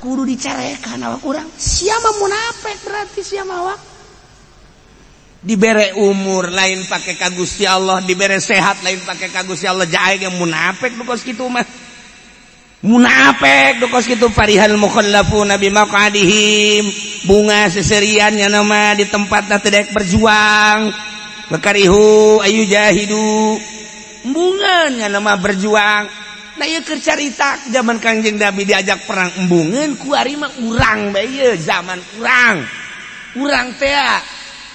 Kudu dicarekan awak urang. Sia mah munafik berarti sia mah awak. Dibere umur lain pake ka Gusti Allah, dibere sehat lain pake ka Gusti Allah, jae ge munafik nu kos kitu mah. Munafik nu kos kitu farihal mukhallafuna bimaqadihim, bunga seserian nya nama di tempatna teu daek berjuang. Bakarihu ayu jahidu. Embungeun nya nama berjuang. Nah ieu keur carita zaman Kangjeng Nabi diajak perang embungeun kuari mah urang bae ieu zaman urang. Urang teh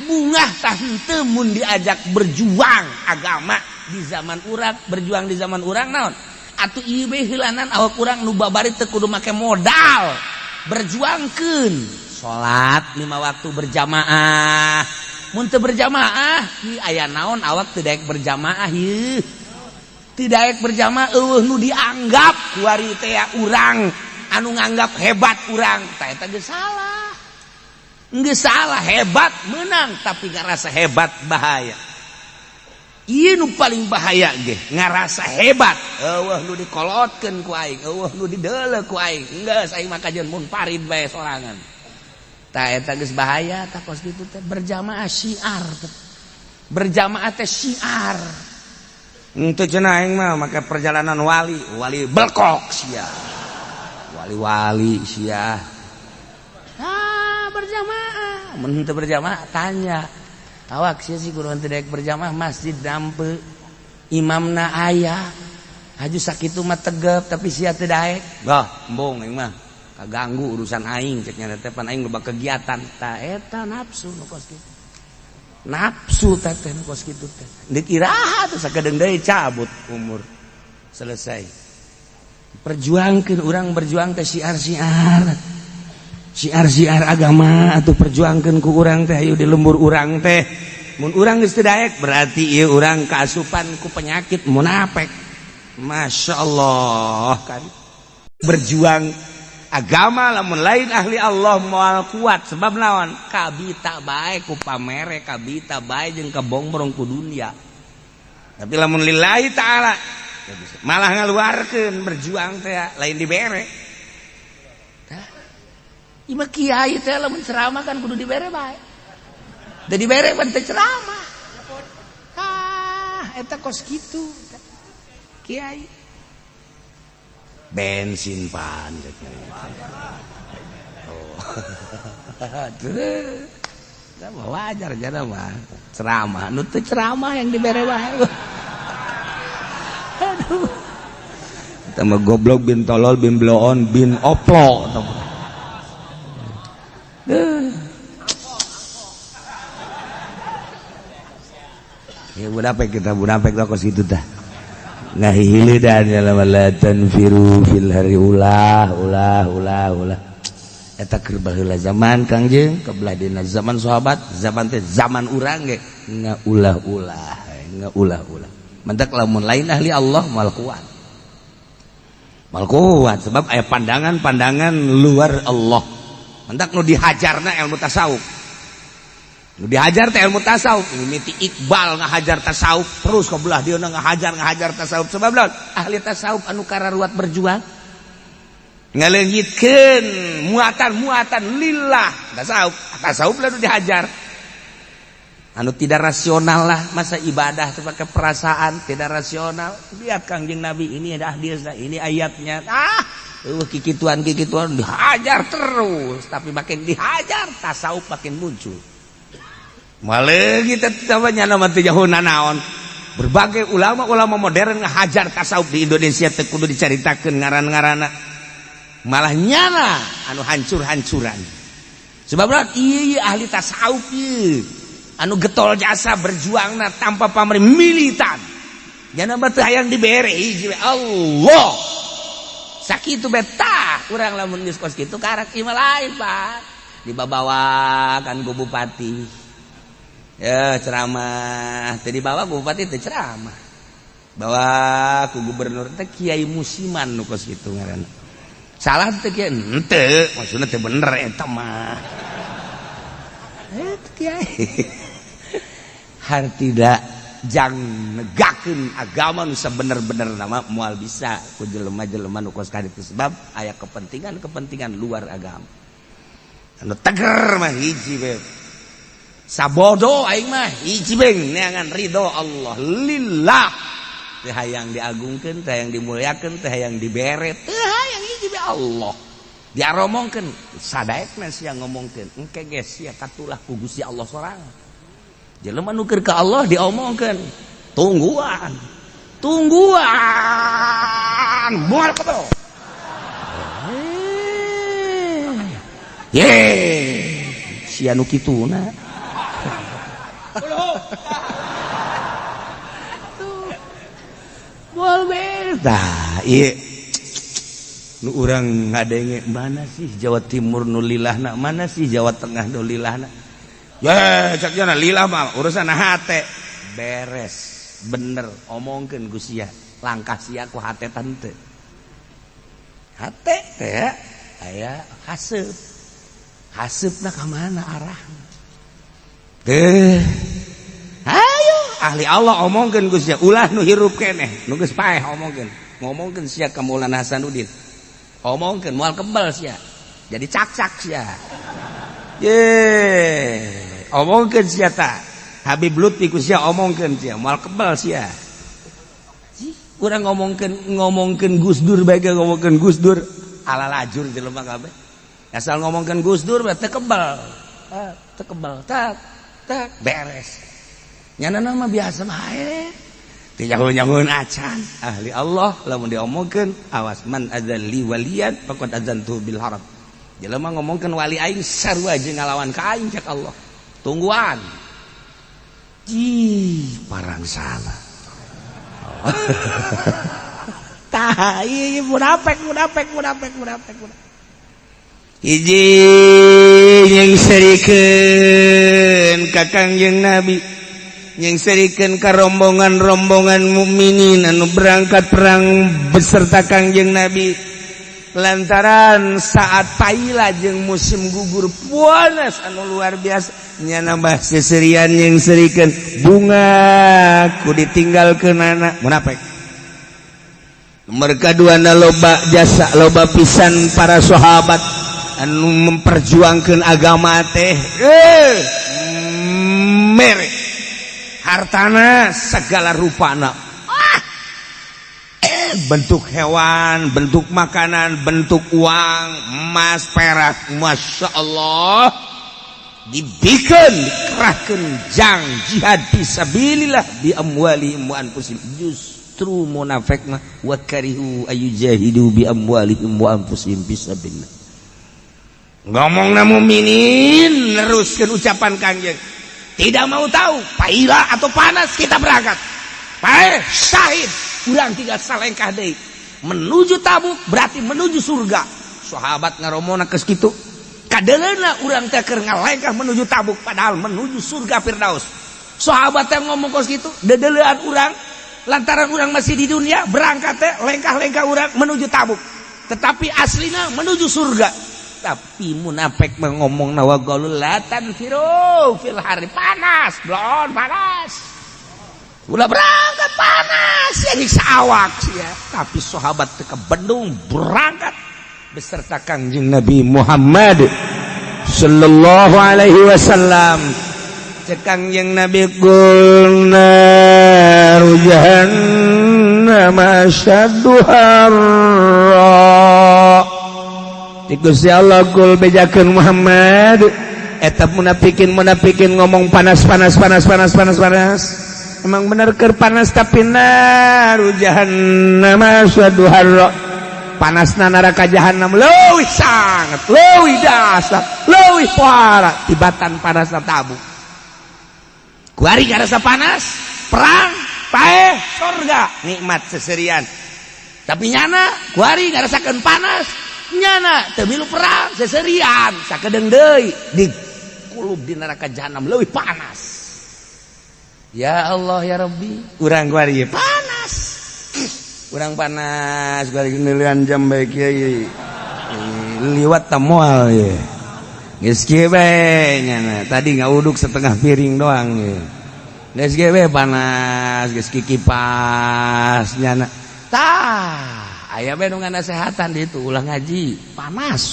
bungah tah henteu mun diajak berjuang agama di zaman urang, berjuang di zaman urang naon? Atuh ieu bae heulanan awak urang nu babari teu kudu make modal. Berjuangkeun salat 5 waktu berjamaah. Mun teu berjamaah, ieu aya naon awak teu daek berjamaah ieu. Teu daek berjamaah eueuh nu dianggap kuari teh urang anu nganggap hebat urang, tah eta geus salah. Geus salah hebat menang tapi ngarasa hebat bahaya. Ieu nu paling bahaya ge ngarasa hebat eueuh nu dikolotkeun ku aing, eueuh nu dideuleu ku aing. Geus aing mah kajeun munfarid bae sorangan. Tah eta geus bahaya tah kos kitu teh berjamaah syiar. Berjamaah teh syiar. Henteu cenah aing mah make perjalanan wali, wali belkok sia. Wali-wali sia. Ah, berjamaah. Mun henteu berjamaah tanya. Awak sia sih kudu henteu daek berjamaah masjid dampe. Imamna aya. Haju sakitu mah tegep tapi sia teu daek. Bah, embung aing mah. Kaganggu urusan aing cek nya teh pan aing loba kegiatan. Tah eta nafsu nu kos kitu. Nafsu teh teh nu kos kitu teh. Deuk iraha tuh sakedeung deui cabut umur. Selesai. Perjuangkeun urang berjuang teh syiar-syiar. Syiar-syiar agama atau perjuangkeun ku urang teh ayo di lembur urang teh. Mun urang geus teu daek berarti ieu urang kaasupan ku penyakit munafik. Masya Allah kan. Berjuang agama lamun lain ahli Allah moal kuat sebab naon kabita bae ku pamere kabita bae jeung kabongbrong ku dunia. Tapi lamun lillahi ta'ala malah ngaluarkeun berjuang teh lain dibere. Tah ieu mah kiai teh lamun ceramah kan kudu dibere bae. Da dibere pan teu ceramah. Ah eta kos kitu kiai. Bensin pan. Oh. Wajar jana mah ceramah nu teu ceramah yang dibere wae. Aduh. Eta mah goblok bin tolol bin bloon bin oplo. Ya munafik kita munafik lah kos kitu tah. Ngahihilidan la tanfiru fil hari ulah ulah ulah ulah. Eta keur baheula zaman Kangjeng kebelah dina zaman sahabat zaman teh zaman urang ge ngaulah-ulah ngaulah-ulah. Mentak lamun lain ahli Allah moal kuat. Moal kuat sebab aya pandangan-pandangan luar Allah. Mentak nu dihajarna ilmu tasawuf. Nu dihajar teh ilmu tasawuf, mimiti Iqbal ngahajar tasawuf terus ke belah dia ngahajar tasawuf sebab lawan ahli tasawuf anu kararuat berjuang ngaleungitkeun muatan-muatan lillah tasawuf, tasawuf lah nu dihajar. Anu tidak rasional lah masa ibadah teh pakai perasaan tidak rasional. Lihat Kangjeng Nabi ini ada hadisnya, ini ayatnya. Ah, kikituan dihajar terus, tapi makin dihajar tasawuf makin muncul. Malah kita namanya nama jauh nanaon. Berbagai ulama-ulama modern ngahajar tasawuf di Indonesia teu kudu dicaritakeun ngaran-ngaranna. Malah nyana anu hancur-hancuran. Sebab ieu ahli tasawuf ieu anu getol jasa berjuangna tanpa pamrih militan. Nyana mah teu hayang dibere hiji Allah. Sakitu betah urang lamun geus kos kitu karak ieu mah lain, Pak. Dibabawakan ku bupati. Ya ceramah tadi bawa bupati teh ceramah bawa ku gubernur teh kiai musiman nu kos kitu ngaranna salah teh kiai henteu maksudna teh bener eta mah kiai har tidak Jang negakeun agama nu sabener-bener nama moal bisa ku jelema-jelema nu kos kitu, sebab aya kepentingan-kepentingan luar agama. Anu teger mah hiji be, sabodo aing mah hiji be, neangan ridho Allah, lillah. Teu hayang diagungkeun, teu hayang dimuliakeun, teu hayang dibere, teu hayang, hiji be Allah. Diaromongkeun sadaekna sia ngomongkeun, engke ge sia katulah ku Gusti Allah sorangan. Jelema nu keur ka Allah diomongkeun, tungguan tungguan, moal kebel. Ye sia nu kituna moal beda. Ieu nu urang ngadenge, mana sih Jawa Timur nu lilahna, mana sih Jawa Tengah nu lilahna? Ya cak jana lillah mah urusan hate beres, bener omongkeun ku sia, langkah sia ku hate tante hate teh aya haseup, haseupna ka mana arahna teh. Ayo ahli Allah omongkeun ku sia, ulah nu hirup keneh nu geus paeh omongkeun, ngomongkeun sia ka Maulana Hasanuddin, omongkeun moal kebal sia, jadi cak-cak sia. Ye omongkeun sia ta Habib Lutfi ku sia, omongkeun sia moal kebal sia. Urang ngomongkeun ngomongkeun Gus Dur bae, ngomongkeun Gus Dur ala lajur jelema kabeh, asal ngomongkeun Gus Dur teh kebal, teu kebal, tak tak beres. Nyana nama biasa bae, teu nyaho-nyahoeun acan. Ahli Allah lamun diomongkeun awas, man adzalli waliyan faqad adzantu bil harab. Jelema ngomongkeun wali aing sarua jeung ngalawan ka aing, cek Allah, tungguan. Ih, parang salah. Tah ieu munafik munafik munafik munafik munafik. Hiji nyengserikeun ka Kangjeng Nabi, nyengserikeun ka rombongan-rombongan mukminin anu berangkat perang beserta Kangjeng Nabi, lantaran saat paila jeung musim gugur panas anu luar biasa, nya nambah seserian nyengserikeun bunga ku ditinggalkeun anak munafik. Mereka dua na loba jasa, loba pisan para sahabat anu memperjuangkan agama teh, mere hartana segala rupana, bentuk hewan, bentuk makanan, bentuk uang, emas, perak, masya Allah, dibikin, dikerahkan jang jihad fisabilillah bi amwalihim wa anfusihim. Justru munafik mah wa karihu ayyujahidu bi amwalihim wa anfusihim fisabilillah. Ngomong na mukminin neruskeun ucapan Kangjeng, tidak mau tahu paila atau panas, kita berangkat. Paeh syahid, urang tinggal salengkah deui menuju Tabuk, berarti menuju surga. Sahabat ngaromona geus kitu kadeleuna urang teh keur ngalengkah menuju Tabuk, padahal menuju surga Firdaus. Sahabat teh ngomong kos kitu, dedelean urang lantaran urang masih di dunia, berangkat teh lengkah-lengkah urang menuju Tabuk, tetapi aslina menuju surga. Tapi munafik ngomong nawa qalu la tanfiru fil hari, panas blon panas, ulah berangkat panas ya, nyiksa awak ya. Tapi sahabat teu bendung, berangkat beserta Kangjeng Nabi Muhammad sallallahu alaihi wasallam. Cek Kangjeng Nabi, qul naru jahannam asyaddu harra. Gusti Allah, kul, bejakeun Muhammad, eta munafikin munafikin ngomong panas panas panas panas panas panas, emang bener keur panas, tapi naru jahannam asyaddu harra, panasna neraka jahannam leuwih sangat, leuwih dasar, leuwih pohara tibatan panasna Tabuk. Kuari ngarasa panas perang, paeh surga, nikmat seserian. Tapi nyana kuari ngarasakeun panas, nyana teu milu perang, seserian sakedeung deui di kulub di neraka jahanam leuwih panas. Ya Allah ya Rabbi, urang kuari panas, urang panas kuari nilian jam bae kieu liwat ta moal ye, geus kieu bae nyana tadi ngauduk setengah piring doang ye. Geus ge we panas, geus kikipas nyana. Tah, aya we nu nganasehatan di itu ulah ngaji, panas.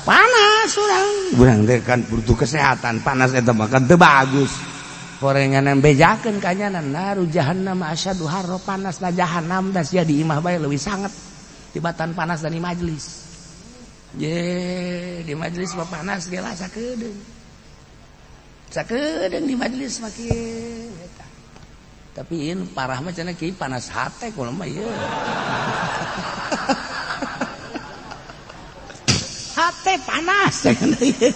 Panas urang. Urang teh kan butuh kesehatan, panas eta mah kan teu bagus. Horengan bejakeun ka nyana naru jahannam asyadu harra, panas na jahannam da sia di imah bae leuwih sanget tibatan panas dari majelis. Ye, di majelis mah panas ge lah sakedeung. Sakedeung di majelis mah kieu eta. Tapi ieu parah mah cenah kieu panas hate kumaha mah ieu. Hate panas cenah ieu.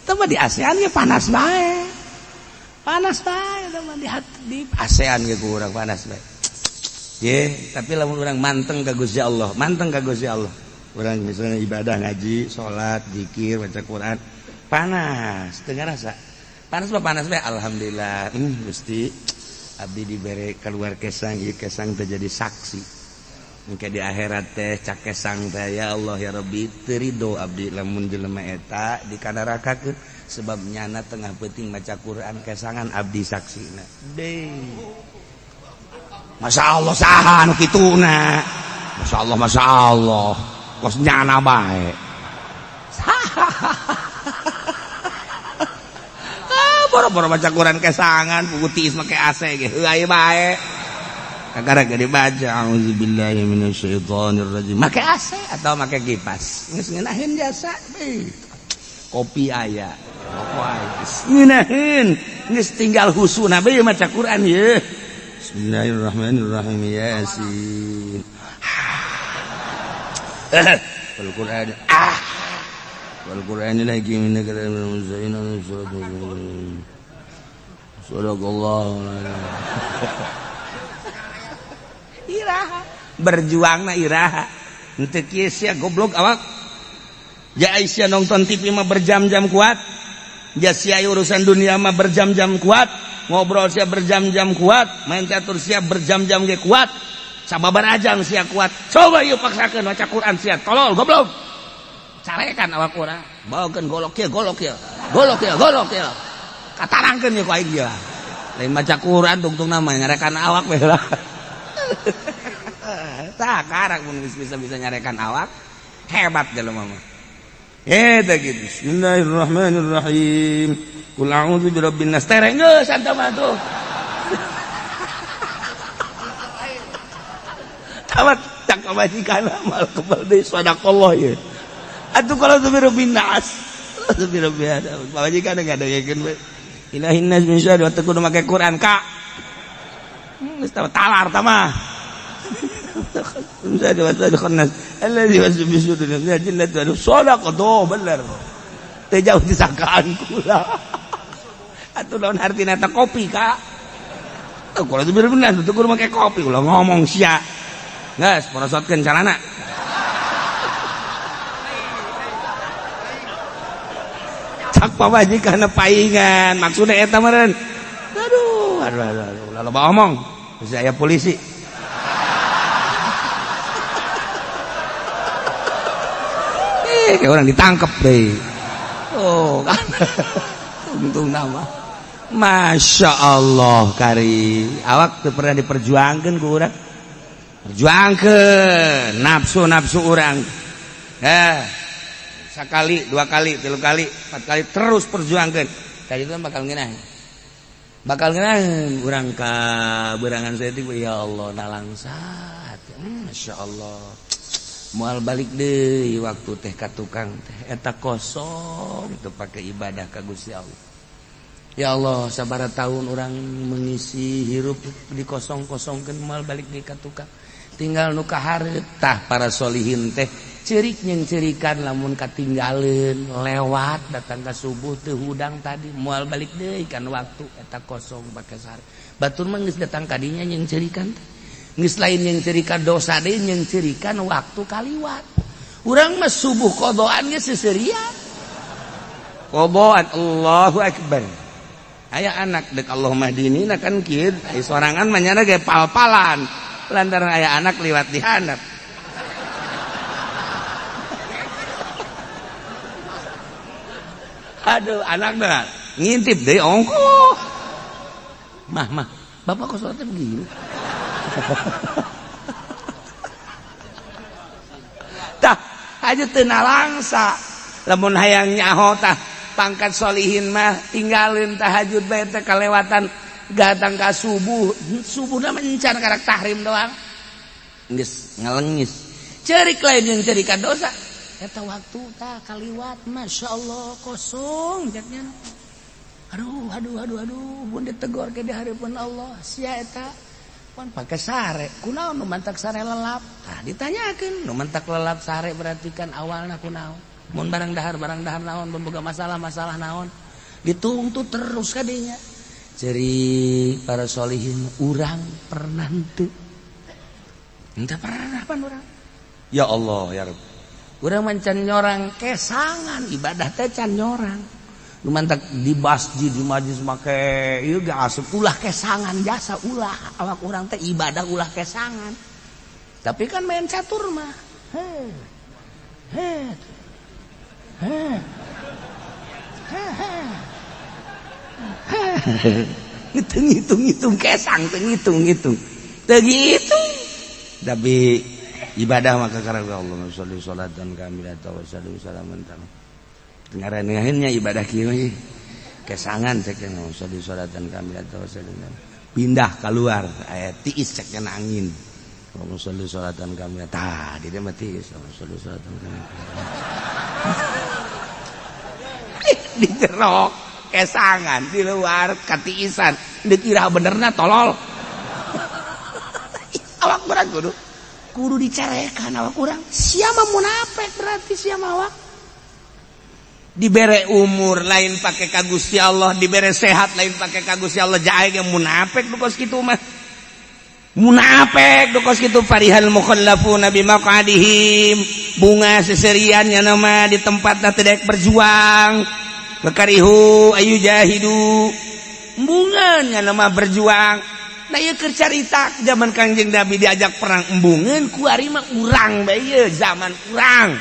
Teu mah di ASEAN ge panas bae. Panas bae teu mah di hati di ASEAN ge kurang panas bae. Ye, tapi lamun urang manteng ka Gusti Allah, manteng ka Gusti Allah. Urang misalnya ibadah ngaji, salat, zikir, baca Quran, panas, teu ngarasa. Panas mah panas bae, alhamdulillah. Gusti, abdi dibere keluar kesang, ieu kesang teh jadi saksi. Engke di akhirat teh cak kesang teh ya Allah ya Rabbi, teu ridho abdi lamun jelema eta dikanarakakeun sebab nyana tengah peuting maca Quran kesangan abdi saksina. Deui. Masya Allah saha nu kituna. Masya Allah, Masya Allah. Kos nyana bae. Boro-boro baca Quran kesangan pugu tiis make AC ge heuay bae. Kakara ge dibaca auzubillahi minasyaitonir rajim. Make AC atau make kipas. Geus ngeunaheun jasa. Kopi aya, rokok aya. Ngeunaheun geus tinggal husuna bae maca Quran ye. Bismillahirrahmanirrahim. Yasin. Wal Quran. Ah. Wal Qur'anil hakim innaka laminal mursalin. Sadaqallahu. Iraha berjuangna iraha. Henteu kieu sia goblok awak. Ja sia nonton TV mah berjam-jam kuat. Ja sia urusan dunia mah berjam-jam kuat. Ngobrol sia berjam-jam kuat, main catur sia berjam-jam ge kuat. Sababar ajang sia kuat. Coba ieu paksakeun maca Quran sia tolol goblok. Carekan awak urang, bawakeun golok kieu, golok kieu. Golok kieu, golok kieu. Katarangkeun ieu ku aing ieu. Lain maca Quran tungtungna mah nyarekan awak we lah. Tah karak mun geus bisa-bisa nyarekan awak, hebat jelema mah. Eta kitu. Bismillahirrahmanirrahim. Qul a'udzu birabbin nas. Tereng geus anta mah tuh. Tamat cak pamajikan mal kebal deui sadaqallah ieu. Atuh kalau tu birabbin nas. Atuh birabbin nas. Pamajikan ngadengekeun we. Ilahin nas min syarri wa teu make Quran ka. Geus talar tah mah. Syarri wa khannas. Allazi waswisu fi jannati wa sadaqa do bener. Teu jauh disangkaan kula. Atuh naon artina eta kopi ka? Kalau tu birabbin nas teu kudu make kopi ulah ngomong sia. Geus porosotkeun calana. Cak pamajikan paingan maksudna eta meureun. Aduh, aduh aduh aduh ulah loba omong. Bisa aya polisi. Kayak orang ditangkep deh. Oh, kan. Untung nama. Masya Allah kari. Awak teu pernah diperjuangkeun ku urang. Perjuangkeun nafsu-nafsu urang. Sekali, dua kali, tilu kali, empat kali terus perjuangkeun. Tadi itu bakal ngeunah. Bakal ngeunah urang ka berangan saeutik ya Allah nalangsat. Masya Allah. Moal balik deui waktu teh ka tukang teh eta kosong teu pake ibadah ka Gusti Allah. Ya Allah, sabaraha tahun orang mengisi hirup dikosong-kosongkeun moal balik deui ka tukang. Tinggal nu kahareup tah para solihin teh ceurik jeung ceurikan lamun katinggaleun lewat datang ka subuh teu hudang tadi moal balik deui kan waktu eta kosong pake sare. Batur mah geus datang ka dinya jeung ceurikan teh. Geus lain yang cerikan dosa deui yang cerikan waktu kaliwat. Urang mah subuh qadaan ge seserian. Qadaan Allahu akbar. Aya anak dek Allahumma dinina kan kieu, aya sorangan mah nyana ge pal-palan. Lantaran aya anak liwat di handap. Aduh, anakna ngintip deui ongkoh. Mah mah, bapak kok sholatnya begini? Tah, aja teu nalangsa. Lamun hayang nyaho tah pangkat solihin mah tinggalin tahajud bae teh kalewatan datang ka subuh. Subuhna mencan karak tahrim doang. Geus ngalengis. Ceurik lain jeung ceurikan dosa. Eta waktu tah kaliwat masyaallah kosong jaknya. Aduh aduh aduh aduh mun ditegor ke di hareupeun Allah sia eta pan pake sare kunaon nu mantak sare lelap tah ditanyakeun nu mantak lelap sare berarti kan awalna kunaon mun barang dahar naon mun boga masalah-masalah naon dituntut terus kadinya ceri para solihin urang pernah henteu henteu pernah pan urang ya Allah ya Rabb urang mancan nyorang kesangan ibadah teh can nyorang nu mantak di masjid di majlis make ieu ge asup ulah kesangan jasa ulah awak urang teh ibadah ulah kesangan tapi kan main catur mah he he he he ngitung-ngitung kesang teu ngitung-ngitung teu ngitung tapi ibadah maka karena Allah sholli sholatan kamilatan wa sallu salaman tamam ngarannya ibadah kieu kesangan cek nya sholli sholatan kamilatan wa sallu pindah keluar aya tiis cek nya angin Allah sholli sholatan kamilatan tah di dieu mah tiis Allah sholli sholatan kamilatan di jero kesangan di luar katiisan dikira benerna tolol awak berat kudu kudu dicarekan awak urang sia mah munafik berarti sia mah awak dibere umur lain pake ka Gusti Allah dibere sehat lain pake ka Gusti Allah jae ge munafik nu kos kitu mah munafik nu kos kitu farihal mukhallafuna bimaqadihim bunga seserian nya nama di tempatna teu daek berjuang bakarihu ayu jahidu embungan nya nama berjuang nah ieu keur carita zaman Kangjeng Nabi diajak perang embungan kuari mah urang bae ieu zaman urang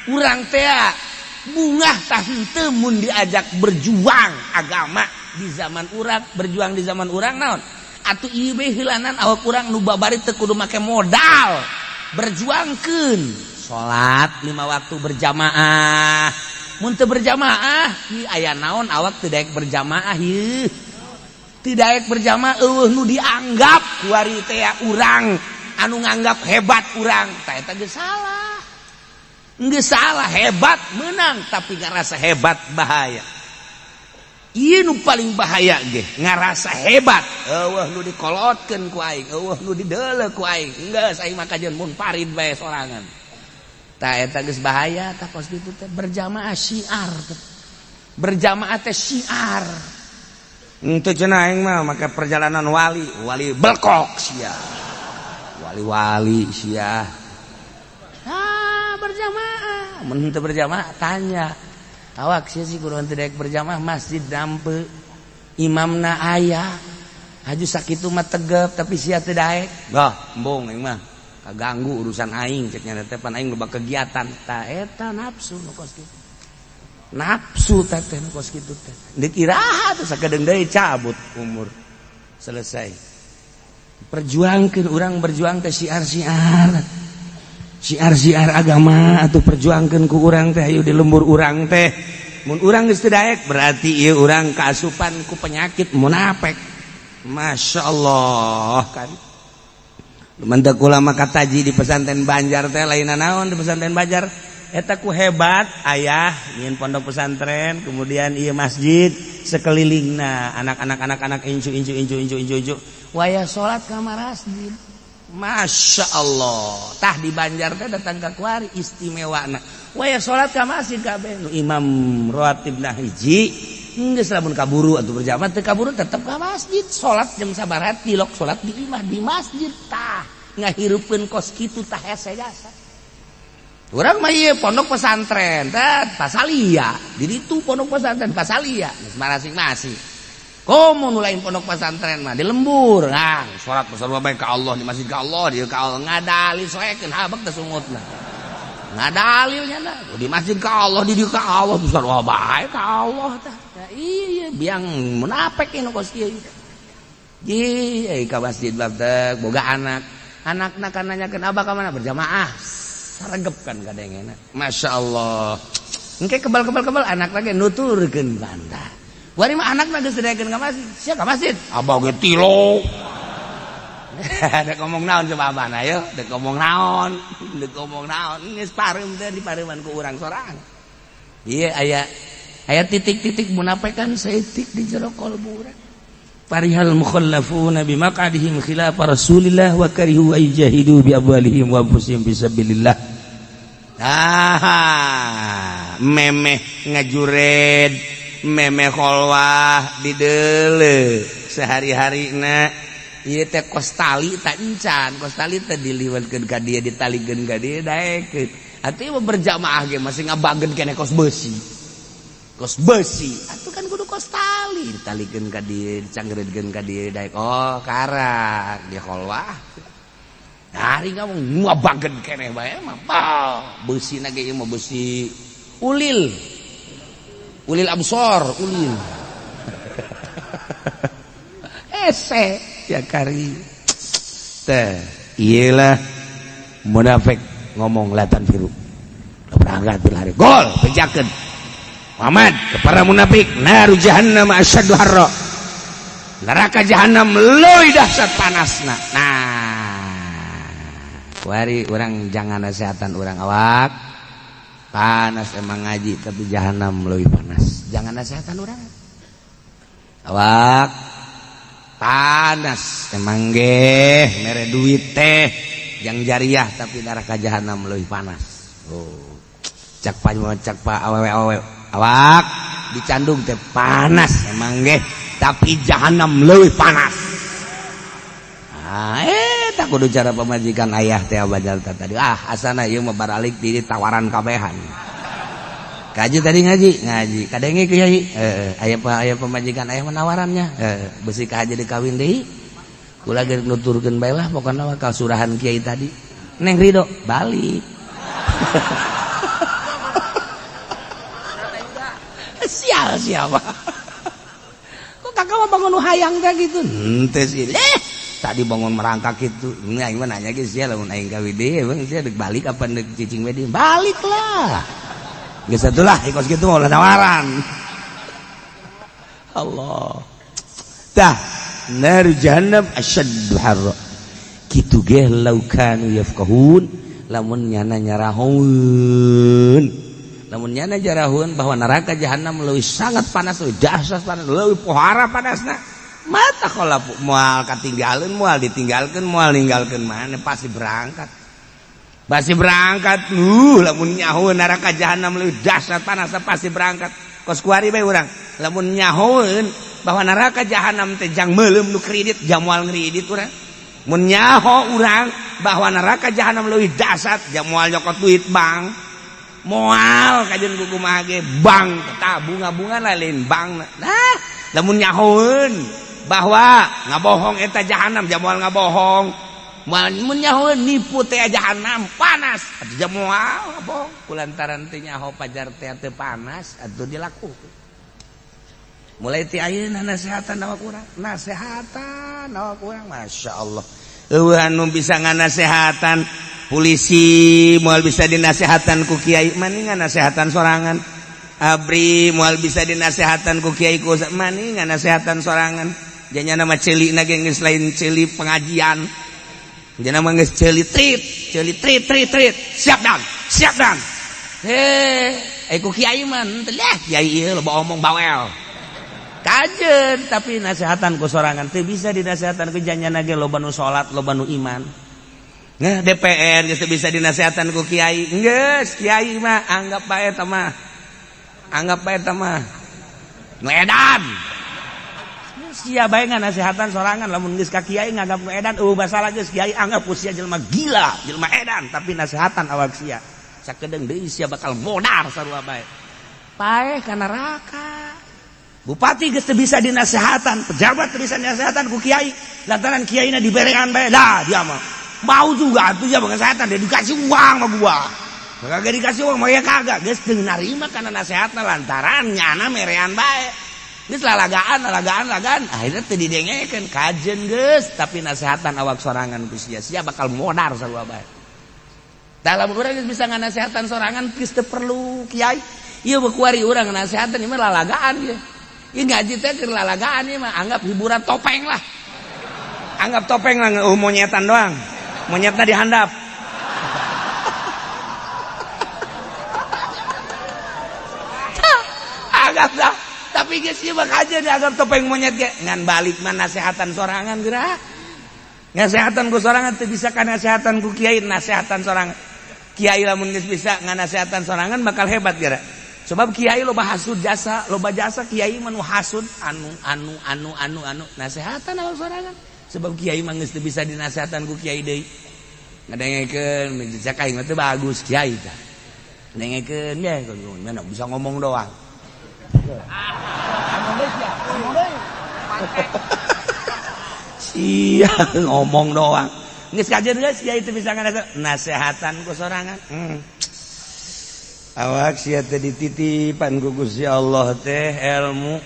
urang teh bungah tah henteu mun diajak berjuang agama di zaman urang berjuang di zaman urang naon atuh ieu bae heulanan awak urang nu babari teu kudu make modal berjuangkeun salat 5 waktu berjamaah mun teu berjamaah ieu aya naon awak teu daek berjamaah ieu teu daek berjamaah eueuh nu dianggap kuari teh urang anu nganggap hebat urang tah eta geus salah. Nggak salah hebat menang tapi ngerasa hebat bahaya. Ieu nu paling bahaya ge ngerasa hebat. Eueuh nu dikolotkeun ku aing, eueuh nu dideuleu ku aing. Geus aing mah kajeun mun parid bae sorangan. Tah eta geus bahaya tah kos kitu teh berjamaah syiar. Berjamaah teh syiar. Henteu cenah aing mah make perjalanan wali, wali belkok sia. Wali-wali sia. Berjamaah mun henteu berjamaah tanya awak sia sih kudu henteu daek berjamaah masjid dampe imamna aya haju sakitu mah tegep tapi sia teu daek bah embung aing mah kaganggu urusan aing cek nya teh pan aing loba kegiatan tah eta nafsu nu kos kitu nafsu teh teh nu kos kitu teh deuk iraha teh sakedeung deui cabut umur selesai perjuangkeun urang berjuang teh syiar-syiar siar-siar agama atau perjuangkan ku urang teh ayo di lembur urang teh mun urang geus teu daek berarti ieu urang kaasupan ku penyakit munafik Masya Allah kan lumantak ulama kataji di pesantren Banjar teh lain naon di pesantren Banjar eta ku hebat ayah nyin pondok pesantren kemudian ieu masjid sekelilingna anak-anak anak-anak incu incu incu incu incu incu wayah salat ka masjid Masya Allah tah di Banjar teh datang ka kuari istimewana waya salat ka masjid kabeh nu imam rawatibna hiji geus lamun kaburu atuh berjamaah teu kaburu tetep ka masjid salat jam sabaraha tilok salat di imah di masjid tah ngahirupkeun kos kitu tah hese jasa urang mah ieu pondok pesantren tah pasalia di ditu pondok pesantren pasalia geus masing-masing komo nu lain pondok pesantren mah di lembur nah salat pasal bae ka Allah di masjid ka Allah di ka Allah ngadalil soekeun habek teh sungutna ngadalilnya nah di masjid ka Allah di dieu ka Allah sarua bae ka Allah tah iya biang munafik nu kos kieu. Ji, ka masjid babtek boga anak. Anakna kan nanyakeun abah ka mana berjamaah. Saregep kan kadengena. Masya Allah. Engke kebal-kebal-kebal anak lagi nuturkeun bantah. Wari mah anakna geus didaekeun ka masjid. Sia ka masjid. Abah ge tilo. Dek ngomong naon coba abah na yo, dek ngomong naon, dek ngomong naon, geus pareum teh dipareuman ku urang sorang. Ieu aya aya titik-titik munafikan saeutik di jero kalbu urang. Farihal mukhallafuna bimaq'adihim khilaf Rasulillah wa karihu ay jahidu bi amwalihim wa anfusihim fisabilillah. Ah, memeh ngajured, memeh kholwah dideule sehari-harina. Ieu teh kos tali tak encan, kos tali teh diliwatkeun ka dieu, ditalikeun ka dieu daekeun. Atuh ieu berjamaah ge masih ngabageun keneh kos besi. Kos besi, atuh kan kudu kos tali, ditalikeun ka dieu, dicanggereudkeun ka dieu daek. Oh, karak di kholwah. Hari ngomong ngabageun keneh bae mah. Bah, besina ge ieu mah besi ulil. Ulil absor, ulil. Ese ya kari teh iyalah munafik ngomong latan firu berangkat bil hari gol bejakeun Muhammad ke para munafik naru jahannam asyaddu harra, neraka jahannam leuwih dahsyat panasna. Nah, kuari urang jangan nasehatan urang awak panas emang ngaji tapi jahannam leuwih panas, jangan nasehatan urang awak panas emang geh mere duit teh yang jariah tapi neraka jahanam leuwih panas. Oh, cak pak cak pak awewe awewe awak dicandung teh panas emang geh tapi jahanam leuwih panas. Ah, tak kudu cara pemajikan ayah teh abajal tadi ah asana ieu mah baralik di tawaran kabehan. Kaji tadi ngaji ngaji kadenge kiai aya aya pemajikan aya menawarannya besi ka aja dikawin deui kula ge nuturkeun bae lah pokona mah kasurahan kiai tadi neng ridho balik. Sial siapa kok kakak mah bangun hayang teh gitu henteu sih tadi bangun merangkak gitu ini aing mah nanya ge sia lamun aing kawin deui emang sia deuk balik apa deuk cicing we deui balik lah. Geus atulah ikos kitu mah ulah tawaran. Allah. Tah, nar jahannam asyaddu harra. Kitu ge lau kanu yafqahun lamun nyana nyarahun. Lamun nyana jarahun bahwa neraka jahannam leuwih sangat panas, leuwih dahsyat panas, leuwih pohara panasna. Mata kalapu moal katinggalkeun, moal ditinggalkeun, moal ninggalkeun maneh pasti berangkat. Pasti berangkat lamun nyaho neraka jahanam leuwih dahsyat panas pasti berangkat. Kos kuari bae urang lamun nyahoeun bahwa neraka jahanam teh jang meuleum nu kredit jang moal ngredit urang. Mun nyaho urang bahwa neraka jahanam leuwih dahsyat jang moal nyokot duit bank. Moal kajeun ku kumaha ge bank tah bunga-bunga lain bank. Nah, lamun nyahoeun bahwa ngabohong eta jahanam jang moal ngabohong. Mun nyaho nipu teh jahanam panas atuh jam moal bohong kulantaran teh nyaho pajar teh teu panas atuh dilakukeun. Mulai ti ayeuna nasehatan awak urang, nasehatan awak urang masyaallah. Eueuh anu bisa nganasehatan polisi moal bisa dinasehatan ku kiai mani nganasehatan sorangan. Abri moal bisa dinasehatan ku kiai ku mani nganasehatan sorangan. Janyana mah ceuli na ge geus lain ceuli pengajian. Jangan mah geus ceuli trit, ceuli trit trit trit. Siap dan, siap dan. Heh, ku kiai mah henteu lah kiai ieu loba omong bawel. Kajeun tapi nasehatan ku sorangan teu bisa dinasehatan ku janyana ge loba nu salat, loba nu iman. Nah, DPR geus teu bisa dinasehatan ku kiai. Geus, kiai mah anggap bae eta mah. Anggap bae eta mah. Nu edan. Sia bae nganasehatan sorangan lamun geus ka kiai nganggap nu edan eueuh masalah geus kiai anggap ku sia jelema gila, jelema edan tapi nasehatan awak sia. Sakedeung deui sia bakal modar sarua bae. Paeh ka neraka. Bupati geus teu bisa dinasehatan, pejabat teu bisa dinasehatan ku kiai lantaran kiaina diberean bae. Dah dia mah mau juga atuh ya pengasehatan dia dikasih uang sama gua. Kagak dikasih uang mah ya kagak geus teu narima kana nasehatna lantaran nyana merean bae. Geus lalagaan lalagaan lalagaan akhirnya teu didengekeun kajen geus tapi nasehatan awak sorangan ku sia sia bakal modar sarua bae. Dalam urang geus bisa nganasehatan sorangan geus teu perlu kiai. Ieu kuari urang nasehatan ieu mah lalagaan ieu. Ieu ngaji teh keur lalagaan ieu mah anggap hiburan topeng lah. Anggap topeng lah monyetan doang. Monyetna dihandap. Anggap dah. Tapi geus ieu mah kajen dianggap topeng monyet ge ngan balik mah nasehatan sorangan geura. Nasehatan ku sorangan teu bisa ka nasehatan ku kiai, nasehatan sorangan. Kiai lamun geus bisa nganasehatan sorangan bakal hebat geura. Sebab kiai loba hasud jasa, loba jasa kiai mah nu hasud anu anu anu anu anu nasehatan awak sorangan. Sebab kiai mah geus teu bisa dinasehatan ku kiai deui. Ngadengekeun cek aing mah teu bagus kiai tah. Dengekeun ge mana bisa ngomong doang. Ngomong deui sia, ngomong deui. Sia ngomong doang. Geus kajen geus kiai teu bisa nasehatan ku sorangan. Awak sia teh dititipan ku Gusti Allah teh ilmu.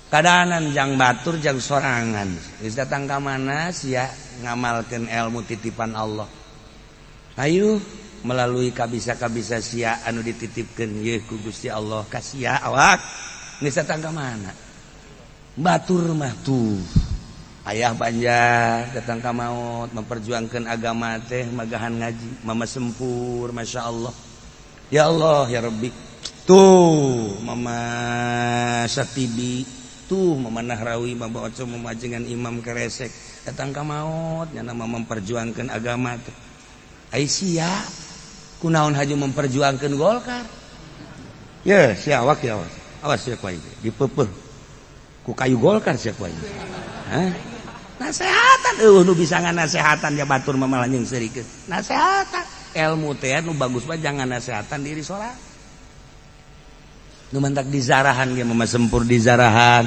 Kadanan jang batur jang sorangan. Geus datang ka mana sia ngamalkeun ilmu titipan Allah. Ayo melalui kabisa-kabisa sia anu dititipkeun yeuh ku Gusti Allah ka sia awak. Geus datang ka mana? Batur mah tuh. Ayah Banjar datang ka maut memperjuangkan agama teh magahan ngaji mama sempur Masya Allah ya Allah ya Rabbi tuh mama Satibi tuh mama Nahrawi mama Oco mama jengan Imam Keresek datang ka maut nyana mama memperjuangkan agama teh ai sia kunaon haju memperjuangkan Golkar ya sia awak ya awas awas sia ku aing dipeupeuh ku kayu Golkar sia ku aing. Hah? Nasehatan eueuh nu bisa nganasehatan ya batur mah malah jeung seurikeun. Nasehatan ilmu teh nu bagus mah jangan nasehatan diri sorangan. Nu mantak dizarahan ge mama sempur dizarahan,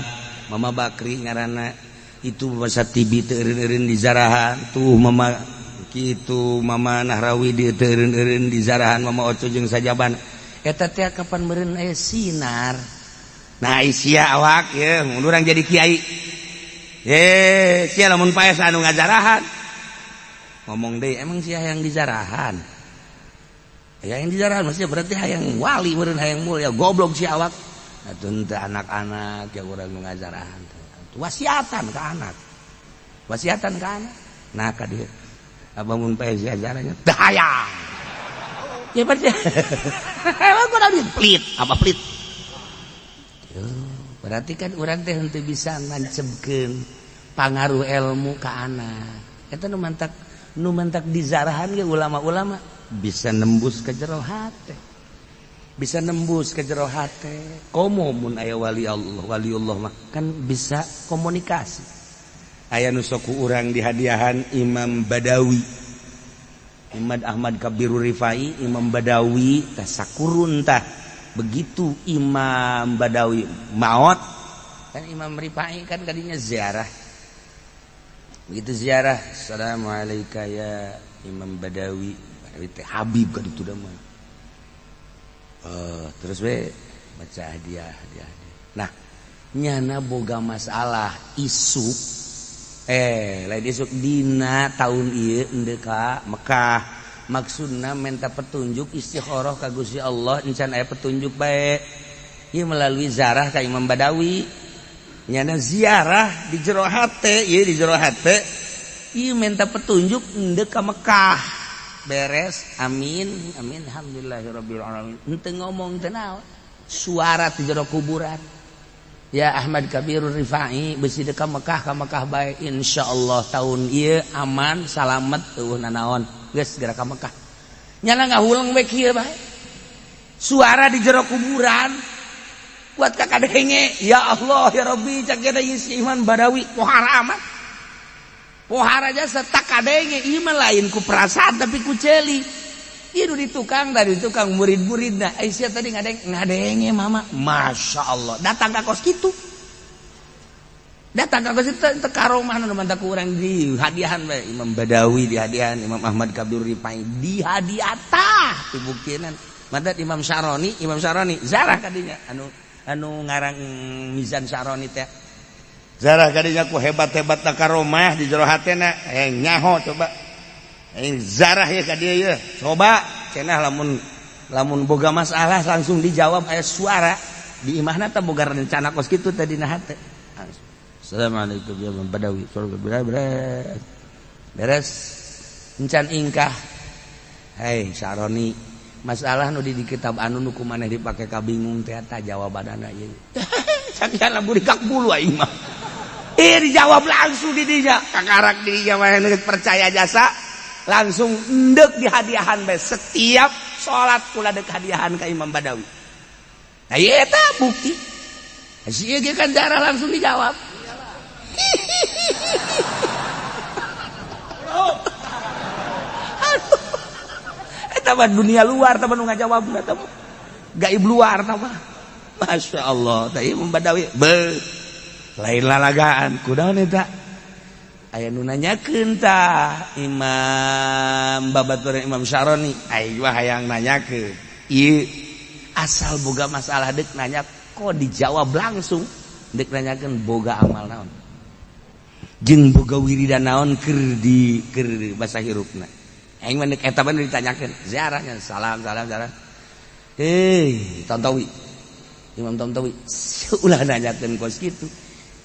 mama Bakri ngaranna itu mama Satibi teu eureun-eureun dizarahan, tuh mama kitu mama Nahrawi di teu eureun-eureun dizarahan, mama Oco jeung sajaban. Eta teh kapan meureun aya sinar. Nah sia awak ye mun urang jadi kiai. Sia lamun paes anu ngajarahan. Ngomong deui emang sia hayang dijarahan. Hayang dijarahan maksudnya berarti hayang wali meureun hayang mulia goblok sia awak. Atuh teu anak-anak ya urang nu ngajarahan. Wasiatan ka anak. Wasiatan ka anak. Nah ka dieu. Abah mun paes diajarannya teu hayang. Ya berarti emang kurang pelit, apa pelit? Berarti kan urang teh henteu bisa ngancebkeun pangaruh ilmu ka anak. Eta nu mantak dizarahan ge ulama-ulama bisa nembus ke jero hate. Bisa nembus ke jero hate. Komo mun aya wali Allah, waliullah mah kan bisa komunikasi. Aya nu sok ku urang dihadiahan Imam Badawi. Imam Ahmad Kabirur Rifai, Imam Badawi tah sakurun tah. Begitu Imam Badawi maot kan Imam Rifai kan kadinya ziarah. Begitu ziarah, assalamualaikum ya Imam Badawi. Badawi teh Habib kan itu dah mah. Terus we baca hadiah hadiah. Nah, nyana boga masalah isuk lain isuk dina tahun ieu endeu ka Mekah. Maksudna minta petunjuk istikharah ka Gusti Allah encan aya petunjuk bae. Ieu melalui zarah ka Imam Badawi. Nyana ziarah di jero hate, ieu di jero hate. Ieu minta petunjuk endeu ka Mekah. Beres, amin, amin, alhamdulillahirabbil alamin. Henteu ngomong teu naon. Suara di jero kuburan. Ya Ahmad Kabirur Rifai besi deuk ka Mekah bae insyaallah tahun ieu aman salamet eueuh nanaon. Geus segera ka Mekah. Nyana ngahuleng we kieu bae. Suara di jero kuburan. Kuat ka kadenge, ya Allah ya Rabbi cak eta si Iman Badawi pohara amat. Pohara jasa tak kadenge ieu mah lain ku perasaan tapi ku ceuli. Ieu di tukang dari tukang murid-muridna. Aisyah tadi ngadenge mama. Masya Allah datang ka kos kitu. Datang ka kos kitu teu karomah nu mantak ku urang di hadiahan bae Imam Badawi di hadiahan Imam Ahmad Kabir Rifai di hadiah tah dibuktinan. Mantat Imam Syaroni zarah kadinya anu Anu ngarang Mizan Syaroni teh. Zarah kadinya ku hebat-hebat na karomah di jero hatena, nyaho coba. Zarah ya ka dieu ye. Coba cenah lamun lamun boga masalah langsung dijawab aya suara di imahna teh boga rencana kos kitu teh dina hate. Assalamualaikum ya Imam Badawi. Beres encan ingkah. Hei Syaroni, masalah nu di kitab anu nu ku maneh dipake kabingung teh eta jawabanana ieu. Sakian lamun dikak bulu aing mah. Dijawab langsung di dinya. Kakarak di dinya mah percaya jasa langsung endek dihadiahan bae setiap salat kula deuk hadiahan ka Imam Badawi. Nah ieu eta bukti. Si ieu ge kan darah langsung dijawab. Aduh. Eta mah dunia luar tah nu ngajawab eta mah. Gaib luar tah mah. Masya Allah, tah Imam Badawi be lain lalagaan kunaon eta aya nu nanyakeun tah Imam babaturan Imam Syaroni aing mah hayang nanyakeun ieu asal boga masalah deuk nanya kok dijawab langsung deuk nanyakeun boga amal naon jeung boga wiridan naon keur di keur basa hirupna aing mah deuk eta mah ditanyakeun ziarahnya salam salam salam hei Tantawi Imam Tantawi ulah nanyakeun kos kitu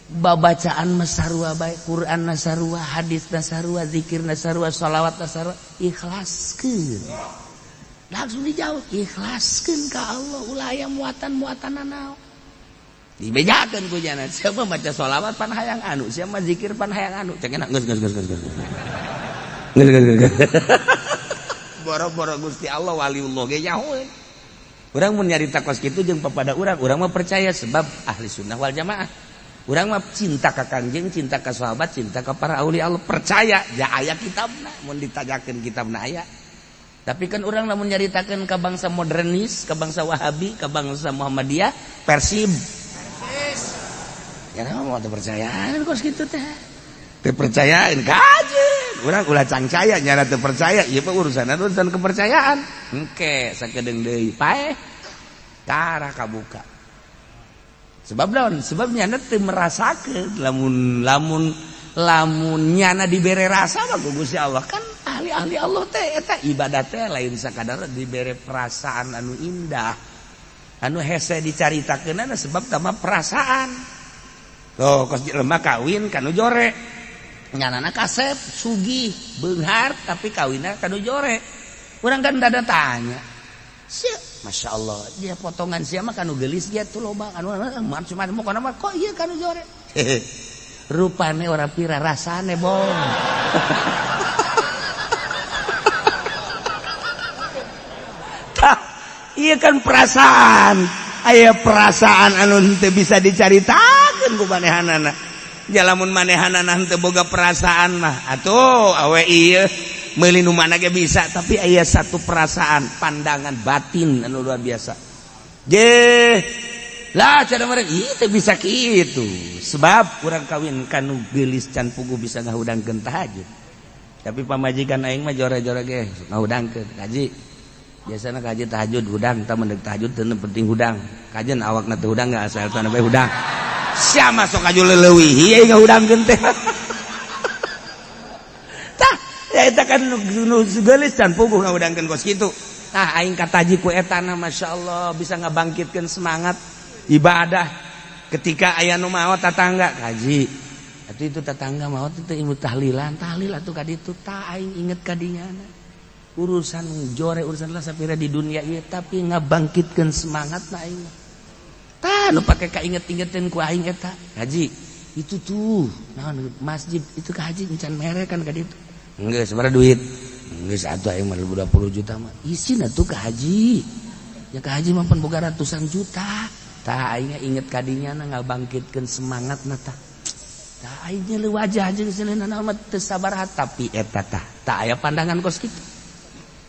babacaan masarua bae Quran nasarua hadis nasarua zikir nasarua sholawat nasarua ikhlaskeun langsung dijawab ikhlaskeun ka Allah ulah aya muatan-muatan naon dibejakeun ku jana siapa maca sholawat pan hayang anu siapa zikir pan hayang anu cek enak geus geus geus geus geus geus boro-boro Gusti Allah waliullah ge nyahoeun urang mun nyarita kos kitu jeung papada urang urang mah percaya sebab ahli sunnah wal jamaah. Urang mah cinta ka Kangjeng, cinta ka sahabat, cinta ka para aulia Allah, percaya ja aya kitabna, mun ditanyakeun kitabna aya. Tapi kan urang lamun nyaritakeun ka bangsa modernis, ka bangsa Wahabi, ka bangsa Muhammadiyah, Persib. Ya mah teu percayaan kos kitu teh. Teu percayaan kajeun. Urang ulah cangcaya nyana teu percaya, ieu mah urusanna urusan kepercayaan. Engke sakedeung deui paeh tara kabuka. Sebab naon? Sebab nyana teu merasakeun lamun lamun lamun nyana dibere rasa mah ku Gusti Allah kan ahli-ahli Allah teh eta ibadah teh lain sakadar dibere perasaan anu indah anu hese dicaritakeunana sebab tama perasaan. Tuh kos jelema kawin kanu jore nyanana kasep sugih beunghar tapi kawinna kanu jore. Urang kan dada tanya sia Masya Allah, dia potongan siapa kanu gelis dia tuh loba kanu macam-macam pokona mah kok ieu kanu jore. Rupane ora pira rasane bong. Tah, ieu kan perasaan. Aya perasaan anu henteu bisa dicaritakeun ku manehanana. Ja lamun manehanana henteu boga perasaan mah atuh awe ieu meuli nu mana ge bisa, tapi aya satu perasaan pandangan batin anu luar biasa. Je lah cara mereka ieu teh bisa kitu. Sebab urang kawin kanu geulis can puguh bisa ngahudangkeun tahajud. Tapi pamajikan aing mah jore-jore ge ngahudangkeun kaji. Biasana kaji tahajud hudang, tah mun tahajud teu penting hudang. Kajen awakna teu hudang geus asal teu bae hudang. Sia masuk aju leuwih ieu ngahudangkeun teh. Ya eta kan nu geulis can puguh ngahudangkeun kos kitu. Tah aing kataji ku etana masyaallah bisa ngabangkitkeun semangat ibadah ketika aya nu maot tatangga kaji. Atuh itu tetangga maot itu ilmu tahlilan, tahlil atuh ka ditu tah aing inget ka dinyana. Urusan jore urusan lah sapira di dunia ieu tapi ngabangkitkeun semangat na aing. Tah nu pake kainget-ingetin ku aing eta. Haji, itu tuh naon masjid itu ka haji encan mere kan ka ditu. Enggak, sebenarnya duit. Enggak, satu aing mah 20 juta mah. Isin atuh ka haji. Ya ka haji mah pan boga ratusan juta. Tah aing inget kadinya na ngabangkitkeun semangatna tah. Tah aing nyeuleut wajah jeung seuleuna mah teu sabar tapi eta tah. Tah aya pandangan kos kitu.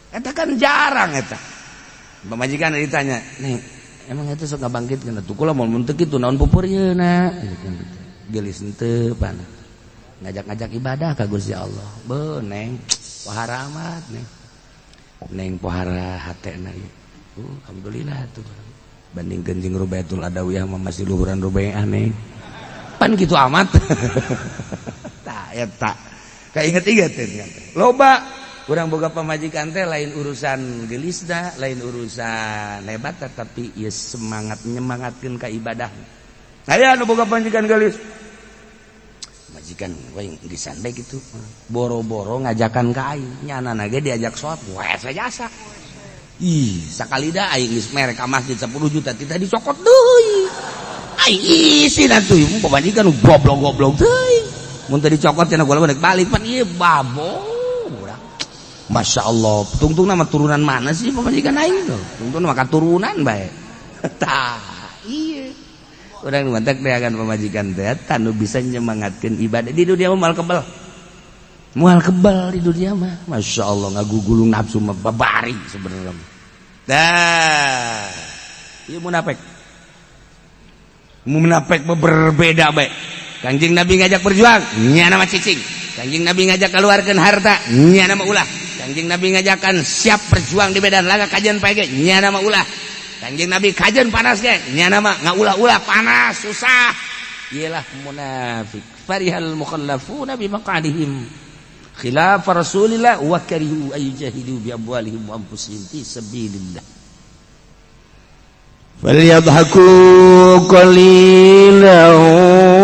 Eta kan jarang eta. Pamajikan ditanya, "Nih, emang itu sok ngabangkitkeun atuh kula mun teu kitu naon pupur yeuna?" Geulis henteu pana. Ngajak-ngajak ibadah ka Gusti Allah. Be neng, pohara amat neng. Neng pohara hatena ieu. Alhamdulillah tuh. Bandingkeun jeung Rubaiatul Adawiyah mah masih luhuran Rubaiah nih. Pan gitu amat. Tah eta. Kainget-inget teh. Loba urang boga pamajikan teh lain urusan gelisna, lain urusan hebat, tapi ieu semangat nyemangatkeun ka ibadah. Aya nu boga pamajikan gelis. Majikan we geusan bae kitu. Boro-boro ngajakan ka aing, nyana ge diajak sholat, we jasa. Ih, sakali dah aing geus mere ka masjid 10 juta kita dicokot deui. Aing isin atuh pamajikan goblok-goblok teuing. Mun teu dicokot cenah gua balik pan ieu babo urang. Masya Allah, tungtung nama turunan mana sih pamajikan aing tuh? Tungtung nama katurunan bae. Tah, iya. Urang nu mantak akan pamajikan teh nu bisa nyemangatkeun ibadah di dunia mah moal kebel. Moal kebal di dunia mah. Masya Allah, ngagugulung nafsu mah babari sebenarnya. Dah, ieu munafik. Munafik mah berbeda bae. Kanjeng Nabi ngajak berjuang, nyana mah cicing. Kanjeng Nabi ngajak keluarkan harta, nyana mah ulah. Kanjeng Nabi ngajakan siap berjuang di medan laga kajian pae ge, nyana mah ulah. Kanjeng Nabi kajian panas ge, nyana mah ngaulah-ulah panas susah. Iyalah munafik. Farihal mukhallafuna bi maq'adihim khilaf Rasulillah wa karihu ay yujahidu bi amwalihim wa anfusihim fi sabilillah. فليضحكوا قليلا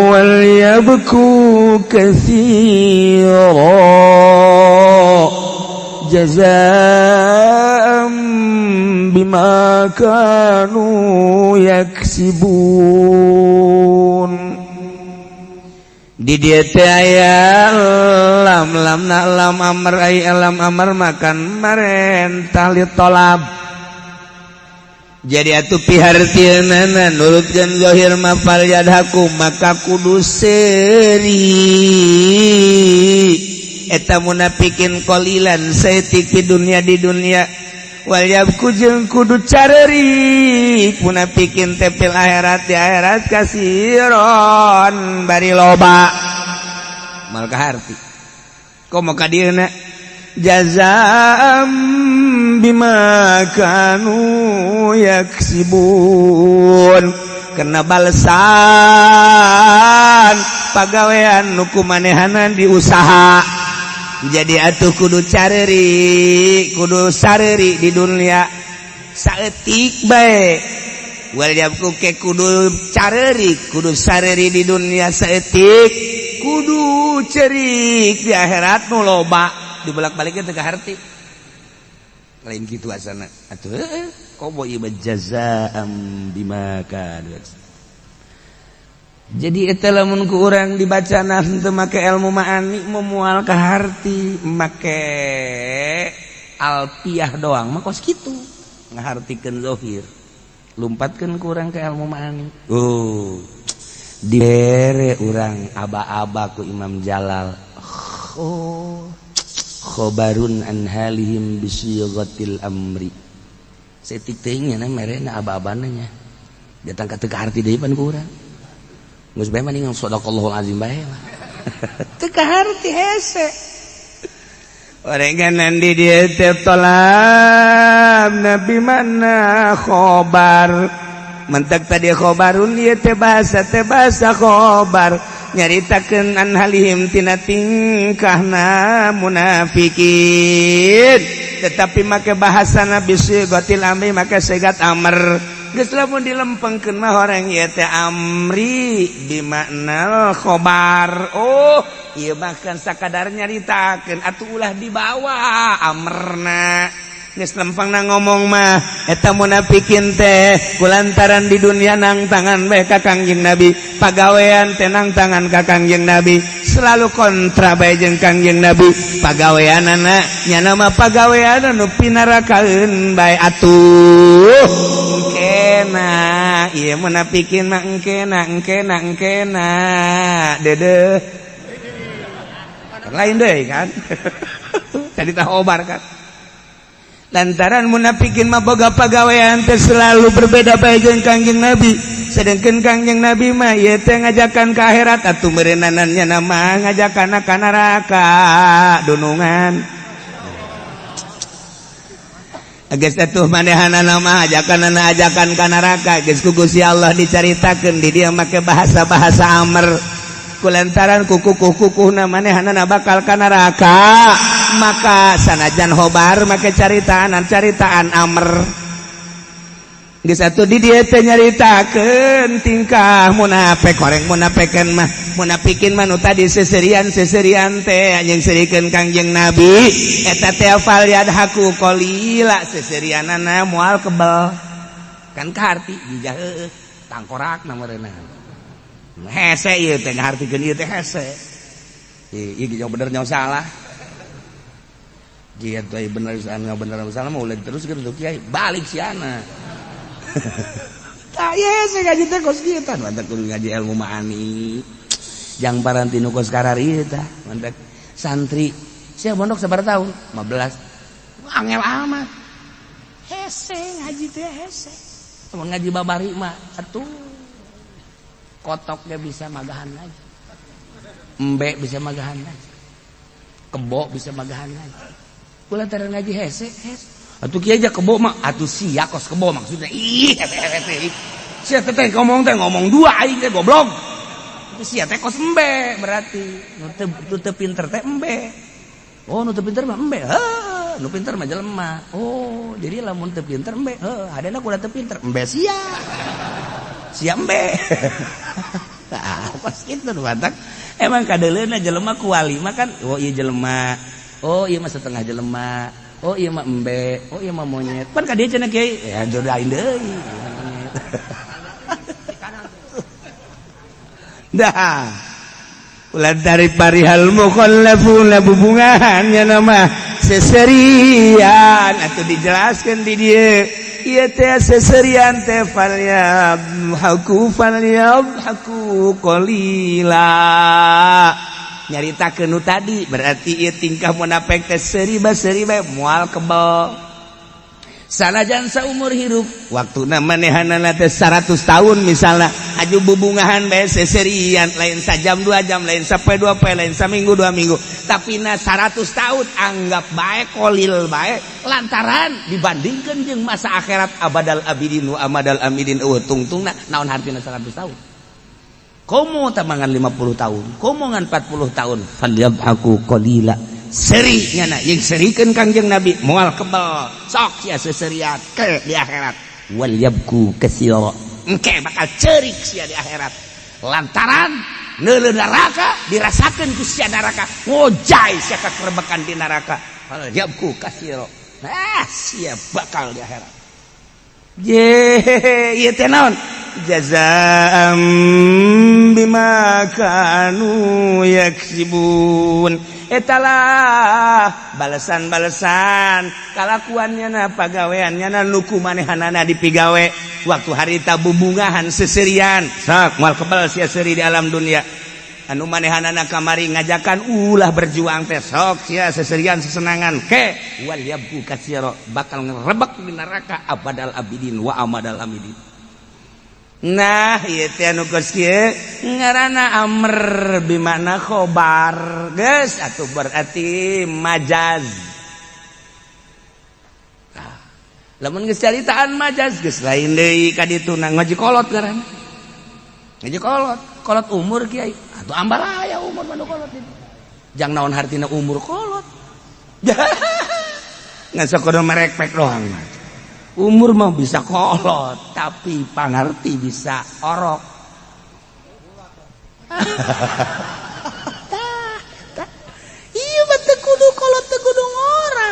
وليبكوا كثيرا جزاء بما كانوا يكسبون. Di dieu teh aya lam, lam na lam amr, ai lam amr makan marentah li tolab. Jadi atuh pihartieunana nurutkeun zahir ma falyadhaku, maka kudu seuri eta munafikin qalilan saeutik di dunia, di dunia, wal yabku jeung kudu carerik munafikin teh fil akhirat, di akhirat, kasiron bari loba. Mal kaharti komo ka dieuna jazaam bima kanu yaksibun, kena balesan pagawean nu ku manehanan diusaha. Jadi atuh kudu careri, kudu sareri di dunia saeutik bae, wal yabku ke kudu careri, kudu sareri di dunia saeutik, kudu cerik di akhirat nu loba. Dibolak-baliknya teu kaharti, lain kitu asana atuh komo ieu jazaam bima kanu. Jadi eta lamun ku urang dibaca teu make ilmu ma'ani moal kaharti, make alfiah doang mah kos kitu ngahartikeun zahir. Lumpatkeun ku urang ke ilmu ma'ani, oh dibere urang aba-aba ku Imam Jalal, oh khobarun an halihim bisighatil amri. Saeutik teuing nya merena aba-abana nya datang ka teu kaharti deui pan ku urang. Geus bae mending shadaqallahul azim bae lah. Teu kaharti hese. Orenganan di dieu teh tolab nabi mana khobar. Mentek tadi khobarun ieu teh bahasa khobar nyaritakeun an halihim tina tingkahna munafikin, tetapi make bahasa nabi sigatil amri, make sigat amr. Geus lamun dilempengkeun mah orang ieu teh amri bimaknal khobar. Oh ieu bahkan sakadar nyaritakeun atuh ulah dibawa amrna. Geus lempengna ngomong mah eta munafikin teh kulantaran di dunia nang tangan bae ka Kangjeng Nabi, pagawean teh nang tangan ka Kangjeng Nabi, selalu kontra bae jeung Kangjeng Nabi pagaweanana, nyana mah pagawean nu pinarakaeun bae. Atuh engkena ieu munafikin mah engkena engkena engkena dedeh lain deui kan tadi tah obar kan. Lantaran munafikin mah boga pagawean teh selalu berbeda bae jeung Kangjeng Nabi, sedangkan Kangjeng Nabi mah ieu teh ngajakan ke akhirat, atuh meureunanna nama ngajakan ka neraka dunungan. Geus atuh manehanana mah ajakan ajakan ka neraka geus ku Gusti Allah dicaritakeun di dieu make bahasa-bahasa amer kulantaran kuku-kukuhna manehanana bakal ka neraka, maka sanajan khobar make caritaan caritaan amer. Geus atuh di dieu teh nyaritakeun tingkah munafik, horeng munafikan mah, munafikin mah nu tadi seserian seserian teh anjing serikeun Kangjeng Nabi eta teh falyadhaku qalila, seserianana moal kebel kan kaharti jijah heueuh tangkorak meureunna hese ieu teh, ngahartikeun ieu teh hese ieu ieu bener nyawa salah kieu teh, bener bener salah mah ulah terus gitu kiai balik siana. Tah ye saya ngaji teh kos kieu tah, mantap kudu ngaji ilmu ma'ani jang paranti nu kos karari tah. Mantap santri sia mondok sabaraha tahun? 15. Angel amat, hese ngaji teh hese. Mun ngaji babari mah atuh kotoknya bisa magahan aja, embe bisa magahan aja, kebo bisa magahan aja. Kulantaran ngaji hese hese. Atuh kieu aja kebo mah atuh sia kos kebo maksudnya. Ih, hese hese sia teh ngomong teh ngomong dua aing teh goblok. Itu sia teh kos embe berarti nu teu pinter teh embe. Oh, nu teu pinter mah embe. Heuh, nu pinter mah jelema. Oh, jadi lamun teu pinter embe. Heuh, hadena kuda teu pinter embe sia. Sia embe. Tah, pas kitu nu matak emang kadeuleuna jelema kuali mah kan, oh ieu jelema. Oh, ieu mah setengah jelema. Oh, ieu mah embe. Oh, ieu mah monyet. Pan ka dieu cenah kiai, ya jodohin deui. Monyet. Dah. Ulah dari parihal mukhallafuna bubungahan nya nama seserian atau dijelaskan di dieu ieu teh seserian teh falyadhaku falyadhaku qalila, nyaritakeun nu tadi berarti ieu tingkah munafik teh seuri ba seuri bae moal kebel sanajan saumur hirup waktuna manehanana teh 100 tahun misalnya aju bubungahan bae seserian, lain sajam 2 jam, lain sampai 2 poe, lain saminggu 2 minggu, tapi na 100 tahun anggap bae kolil bae lantaran dibandingkan jeung masa akhirat abadal abidin wa amadal amidin eueuh tungtungna. Naon hartina 100 tahun? Komo tamangan 50 tahun, komo ngan 40 tahun. Falyadhaku qalila, seri nyana yang serikeun Kangjeng Nabi moal kebel, sok sia seserian ke di akhirat. Wal yabku katsira, engke bakal cerik sia di akhirat lantaran neuleuh neraka, dirasakeun ku sia neraka, ngojay sia kakerebekan di neraka. Wal yabku katsira, ah sia bakal di akhirat. Je ieu teh naon? Jazaa'an bima kanu yaksibun, etalah balasan-balasan kalakuannya na pagaweannya na nuku manehanana dipigawe waktu harita bubungahan seserian. Sok moal kebal sia seuri di alam dunia. Anu manehanana kamari ngajakan ulah berjuang teh, sok sia seserian sesenangan ke. Wal yabku katsira, bakal ngerebek di neraka abadal abidin wa amadal amidin. Nah, ieu teh anu kos kieu ngaranna amr bimana khobar geus atuh berarti majaz. Nah, lamun geus caritaan majaz geus lain deui ka ditu na ngaji kolot ngaranna. Ngaji kolot, kolot umur kiai atuh ambalaya umur mah nu kolot itu. Jang naon hartina umur kolot? Ngan sakodo merekpek doang mah. Umur mah bisa kolot, tapi pangarti bisa orok. Tah, tah. Iya mah teu kudu kolot, teu kudu ngora.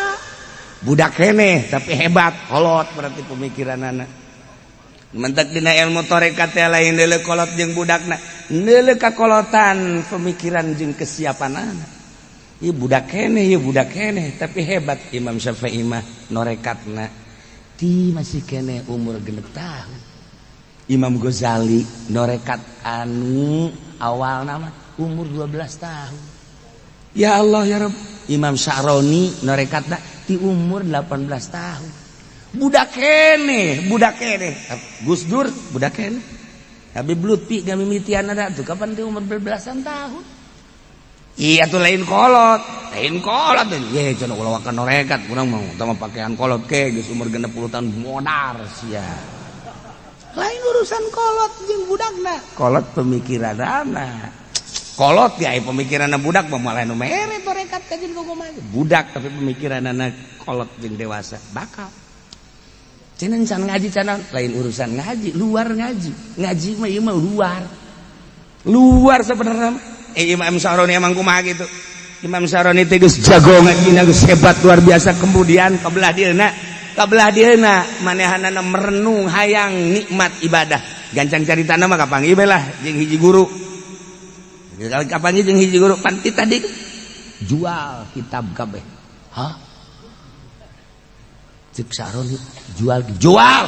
Budak keneh tapi hebat, kolot berarti pemikiranana. Mentek dina ilmu tarekat teh lain deuleu kolot jeung budakna, deuleu kakolotan pemikiran jeung kesiapanana. Ieu budak keneh, ieu budak keneh tapi hebat. Imam Syafi'i mah norekatna ti masih kene umur 6 tahun. Imam Ghazali norekat anu awal nama umur 12 tahun. Ya Allah ya Rabb. Imam Sya'roni norekatna ti umur 18 tahun. Budak kene, budak kene. Gus Dur budak kene. Habib Lutfi gamimitian ada tuh kapan di umur belasan tahun. Iya tuh lain kolot, lain kolot. Ye cenah ulah wakan norekat, urang mah utama pakaian kolot ke geus umur 60 tahun modar sia. Lain urusan kolot jeung budakna, kolot pemikiranana. Kolot ya pemikiranna budak mah malah nu mere torekat ka jeung kumaha. Budak tapi pemikiranana kolot jeung dewasa bakal. Cenah can ngaji cenah lain urusan ngaji, luar ngaji. Ngaji mah ieu mah luar. Luar sebenarnya. Imam Syaroni emang kumaha gitu. Imam Syaroni teh geus jago ngajina, geus hebat luar biasa. Kemudian kabelah dieuna manehanana merenung hayang nikmat ibadah. Gancang caritana mah kapanggih bae lah jeung hiji guru. Kapanggih jeung hiji guru panti tadi jual kitab kabeh. Hah? Cek Syaroni jual jual.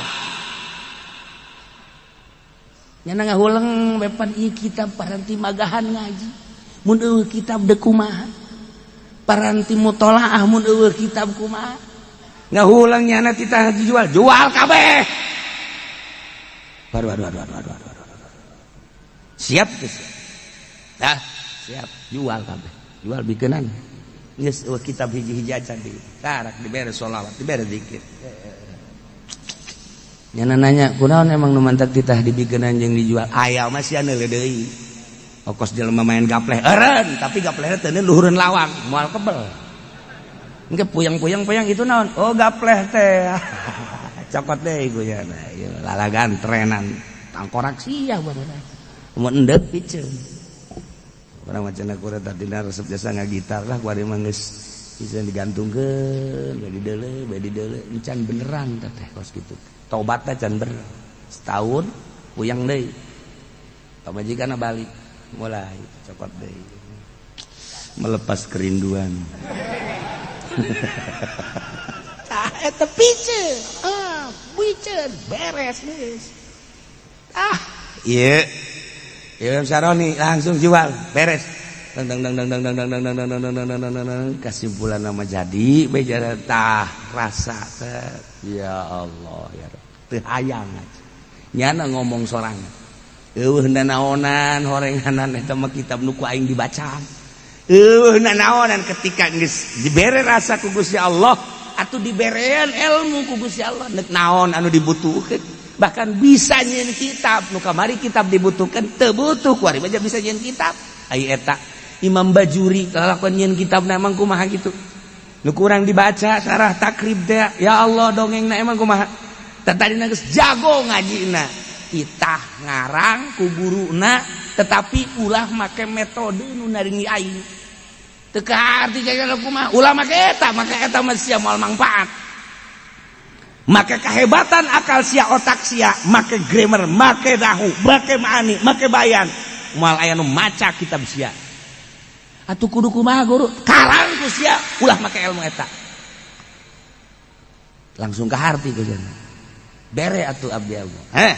Nyana ngahuleng bepan ieu kitab paranti magahan ngaji. Mun eueuh kitab deuk kumaha? Paranti mutolaah mun eueuh kitab kumaha? Ngahuleng nyana titah dijual, jual kabeh. Waduh waduh waduh waduh waduh. Siap geus. Dah, siap, jual kabeh. Jual bikeunan. Geus eueuh kitab hiji-hiji acan di. Karak dibere sholawat, dibere zikir. Nyana nanya, kunaon emang nu mantak titah dibikeunan jeung dijual? Aya mah sia neuleuh deui. Okos jelema main gapleh eureun, tapi gaplehna teu luhureun lawang, moal kebel. Engke puyang-puyang-puyang itu naon? Oh gapleh teh. Cokot deui ku nya. Ieu lalagan trenan tangkorak sia barudak. Mun endeup piceun. Urang mah cenah kuring tadina resep jasa ngagitar lah kuari mah geus bisa digantungkeun, bae dideuleu, bae dideuleu, encan beneran teh kos kitu. Tobatna can bener. Setahun puyang deui. Pamajikanna balik, mulai cokot deui. Melepas kerinduan. Tah eta piceun. Ah, piceun beres geus. Ah, ieu. Imam Syaroni langsung jual, beres. Dang dang dang dang dang dang dang dang dang dang dang dang dang dang kesimpulan nama jadi bejara tah rasa teh ya Allah ya Rabb teu hayang aja. Nyana ngomong sorangan. Eueuh nanaonan horenganan eta mah kitab nu ku aing dibaca. Eueuh nanaonan ketika geus dibere rasa ku Gusti Allah atuh diberean ilmu ku Gusti Allah neuk naon anu dibutuhkeun. Bahkan bisa nyieun kitab nu kamari kitab dibutuhkeun teu butuh kuari mah bisa nyieun kitab. Ai eta Imam Bajuri kalakuan nyieun kitab na emang kumaha gitu. Nu kurang dibaca syarah takrib teh ya Allah dongengna emang kumaha. Tadina geus jago ngajina. Itah ngarang ku guruna tetapi ulah make metode nu naringi aing. Teu kaharti jaga kumaha ulah make eta mah sia moal mangfaat. Make kehebatan akal sia otak sia, make grammar, make dahu, make maani, make bayan. Moal aya nu maca kitab sia. Atuh kudu kumaha guru? Karang ku sia ulah make ilmu eta. Langsung ke harti ku sia. Bere atuh abdi ilmu. Heh.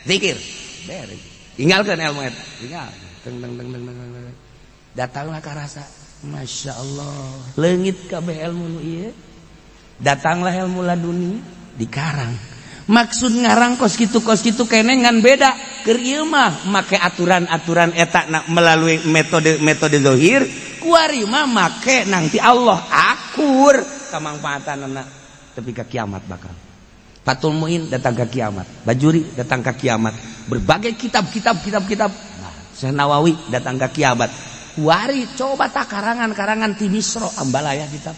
Zikir. Bere. Tinggalkeun ilmu eta. Tinggal. Teng teng teng teng teng. Datanglah ka rasa, Masya Allah, leungit kabeh ilmu nu ieu. Datanglah ilmu laduni dikarang. Maksud ngarang kos kitu kene ngan beda. Keur ieu mah make aturan-aturan eta na melalui metode-metode zahir, kuari mah make nanti Allah akur kamangfaatanana tepi ka kiamat bakal. Fathul Muin datang ke kiamat, Bajuri datang ke kiamat, berbagai kitab-kitab kitab-kitab. Nah, Syekh Nawawi datang ke kiamat. Kuari coba tak karangan-karangan ti Misro ambalaya kitab.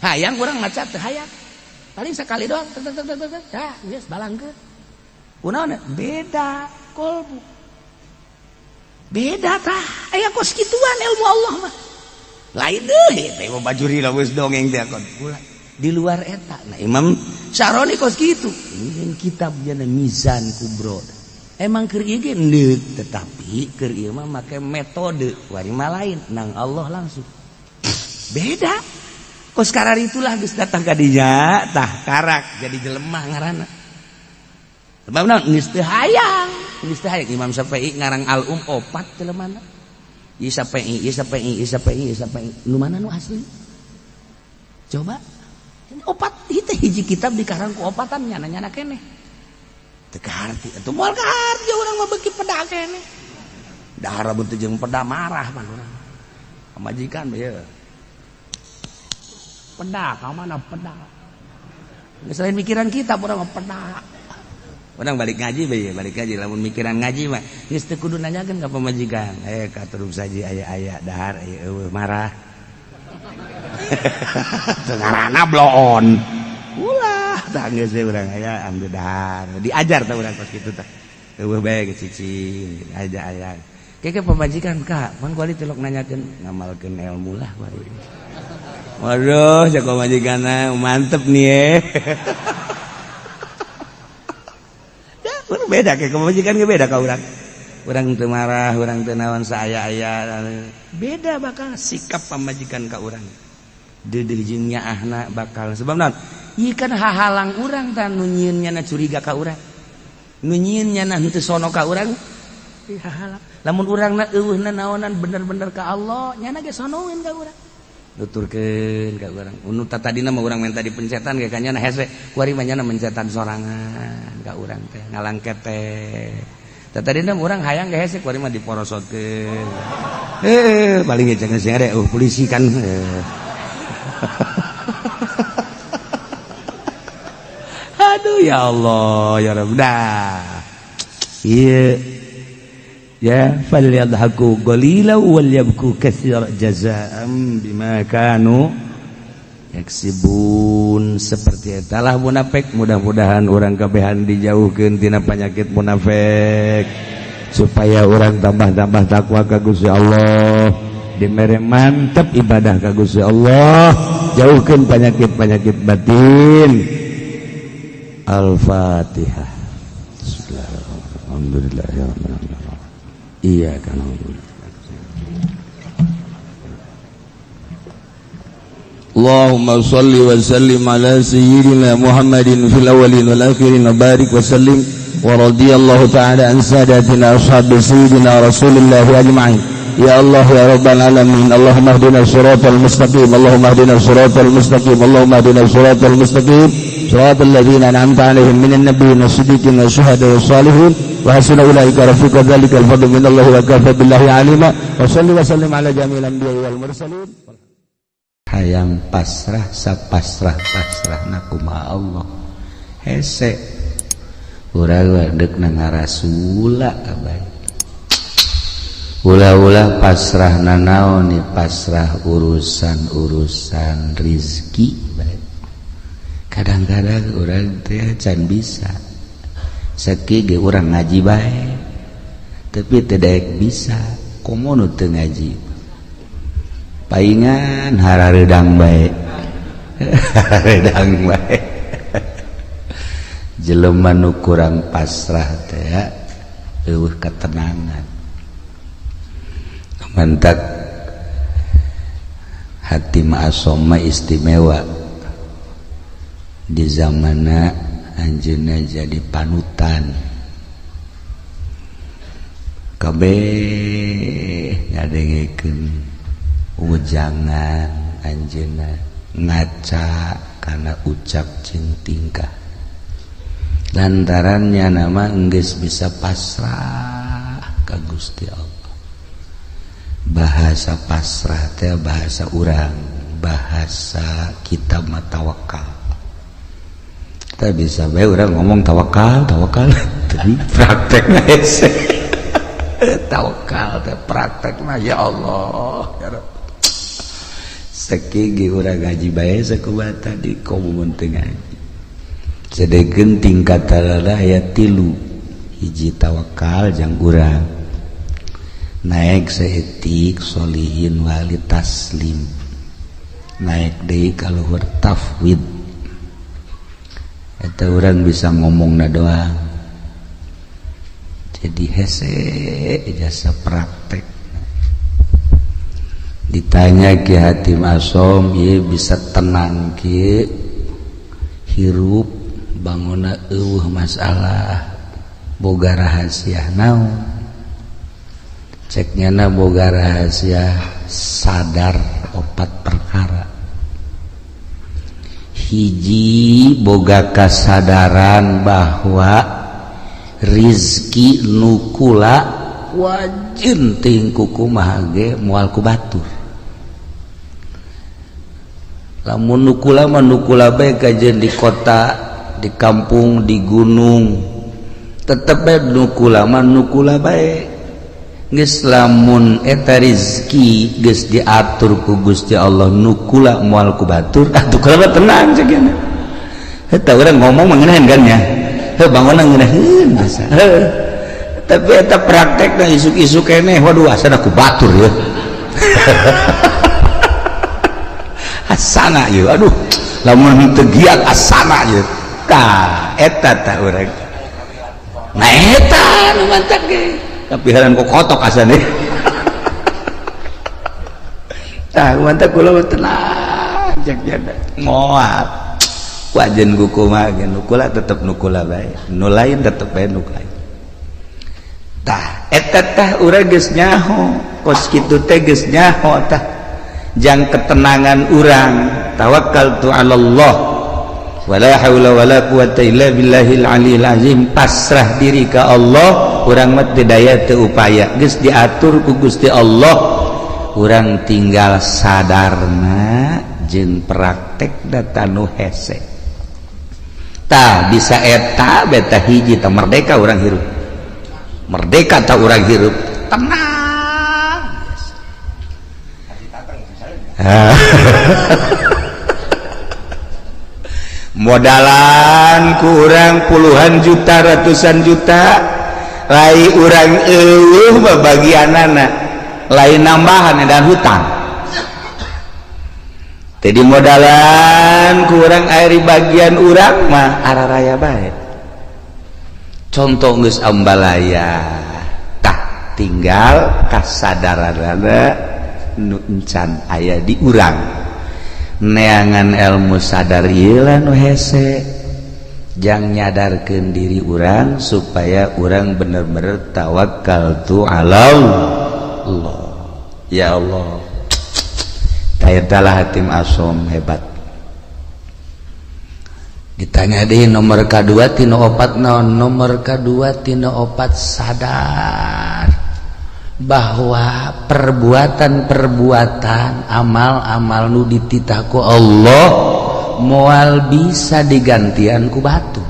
Hayang urang maca teu hayang. Paling sekali doang tek tek tek tek dah geus balangkeun. Kunaon beda kolbu. Beda tah aya kos kituan ilmu Allah mah. Lain deui teh Imam Bajuri lah geus dongeng teh kon. Di luar eta. Nah Imam Syaroni kos kitu. Ini kitabnya Mizan Kubro. Emang keur ieu ge neuk tetapi keur ieu mah make metode wari mah lain nang Allah langsung. Beda. Kos karar itulah geus datang ka dinya tah karak jadi jelema ngaranna. Sebab naon geus teu hayang, geus teu hayang Imam Syafi'i ngarang Al-Um opat jelemana. Ieu Syafi'i, ieu Syafi'i, ieu Syafi'i, ieu Syafi'i. Nu mana nu asli? Coba opat itu hiji kitab dikarang ku opatan nyana-nyana keneh. Teu kaharti atuh moal kaharti urang mah beuki peda keneh. Dahar teu jeung peda marah pan urang. Pamajikan ya pedak ka mana pedak. Selain mikiran kita urang mah pedak. Urang balik ngaji bae, balik ngaji lamun mikiran ngaji mah geus teu kudu nanyakeun ka pamajikan. Ka terus saja aya-aya dahar aya eueuh marah. Teu ngaranna bloon. Ulah tah geus we urang aya ambil dahar. Diajar tah urang kos kitu tah. Eueuh bae ge cicing aja aya. Keke pamajikan ka, pan kuali tilok nanyakeun ngamalkeun ilmu lah kuali. Waduh, cek pamajikanna mantep nih ye. Beda kayak pamajikan ge beda ka urang. Urang teu marah, urang teu naon saaya-aya. Beda bakal sikap pamajikan ka urang. Deudeuh jeung nyaahna bakal sebab naon? Ieu kan hahalang urang tah nu nyieun nyana curiga ka urang. Nu nyieun nyana henteu sono ka urang. Ieu hahalang. Lamun urangna eueuhna naonan bener-bener ka Allah, nyana ge sonoeun ka urang. Nuturkeun ka urang. Nu tadina mah urang minta dipencetan ge ka nyana hese, kuari mah nyana mencetan sorangan ka urang teh, ngalangket teh. Tadina mah urang hayang ge hese, kuari mah diporosotkeun. Paling ge cenah sing ada polisi kan. Aduh ya Allah ya Rabb. Dah. Ieu ya falyadhaku qalila wal yabku katsira jazaa'an bima kanu yaksibun. Seperti etalah munafik. Mudah-mudahan urang kabehan dijauhkeun tina penyakit munafik supaya urang tambah-tambah takwa ka Gusti Allah, dimere mantep ibadah ka Gusti Allah, jauhkeun penyakit-penyakit batin. Al-Fatihah. Bismillahirrahmanirrahim. Alhamdulillahirabbil alamin. Iya kan. Allahumma salli wa sallim ala sayyidina Muhammadin fil awwalin wal akhirin wa barik wa sallim wa radiyallahu ta'ala an sadatina ashabi sayyidina Rasulillah ajma'in. Ya Allah ya Rabbal alamin, Allahumma hdina siratal mustaqim, Allahumma hdina siratal mustaqim, Allahumma hdina siratal mustaqim, siratal ladzina an'amta 'alaihim minan nabiyyin was-siddiqin wasyuhada'i was-salihin wa hasuna ulaika rafiqa dzalikal fadlu minallahi wa kafa billahi alima. Wa salli wa sallim ala jami'il anbiya'i wal mursalin. Hayang pasrah sapasrah pasrahna kumaha Allah hese urang deuk na ngarasula abay. Ulah-ulah pasrah nanaon nih, pasrah urusan-urusan rizki bae. Kadang-kadang urang teh can bisa seki ge urang ngaji bae tapi teu daek bisa komo nu teu ngaji paingan harareudang bae. Harareudang bae jelema nu kurang pasrah teh eueuh ketenangan. Mantak hati ma'asoma istimewa di zamana anjeunna jadi panutan kabeh ngadengekeun ujangan anjeunna ngaca kana ucap jeung tingkah lantarannya nama enggeus bisa pasrah ka Gusti Allah. Bahasa pasrah teh bahasa urang, bahasa kita mah tawakal. Kita bisa bae urang ngomong tawakal, tawakal, tapi praktekna hese. Tawakal teh praktekna ya Allah, ya Rabb. Seki ge urang ngaji bae sakumaha tadi komo mun teu ngaji. Sedengkeun tingkatanna aya 3, hiji tawakal jang urang. Naik seetik solihin wali taslim, naik deui ka luhur tafwid. Eta urang bisa ngomongna doang jadi hese jasa praktek. Ditanya Ki Hatim Asom ieu bisa tenang kieu hirup bangunna eueuh masalah boga rahasia naon. Ceknya na boga rahasia sadar 4 perkara. Hiji boga kasadaran bahwa rizki nukula wajin ting kukumaha ge moal ku batur. Lamun nukula mah nukula bae kajeun di kota, di kampung, di gunung. Tetep bae nukula mah nukula bae. Geus lamun eta rezeki geus diatur ku Gusti Allah nukula moal ku batur, atuh kula mah tenang ceuk. Eta urang ngomong mah ngeunaheun kan nya. Heuh bangunna ngeunaheun biasa. Heuh. Tapi eta praktekna isuk-isuk keneh waduh asana ku batur ya. Asana ieu aduh lamun teu giat asana ieu. Tah eta tah urang. Nah eta nu mantak ge. Tapi heran ku kotok asana. Tah mantak kula tenang cek jada. Moal. Wajen ku kumaha ge nukula tetep nukula bae. Nu lain tetep bae nu lain. Tah eta tah urang geus nyaho kos kitu teh geus nyaho tah jang ketenangan urang tawakkaltu 'ala Allah wala haula wala quwata illa billahil aliyil azim, pasrah diri ka Allah, urang mah teu daya teu upaya, geus diatur ku Gusti Allah, urang tinggal sadarna jeung praktek data nu hese. Tah bisa eta beta hiji tah merdeka urang hirup. Merdeka tak urang hirup tenang. Modalan kurang puluhan juta ratusan juta lai urang eueuh babagianana lain nambahan dan hutang. Jadi modalan kurang air bagian urang mah araraya bae. Contoh geus ambalaya tah tinggal kasadaranana nu encan aya di urang neangan ilmu sadar ieu lah nu hese jang nyadarkeun diri urang supaya urang bener-bener tawakal tu ala Allah. Ya Allah, eta lah Hatim Asom hebat. Ditanya deh nomor K2 tina opat naon, nomor K2 tina opat sadar bahwa perbuatan-perbuatan amal-amal nu dititah ku Allah moal bisa digantian ku batur.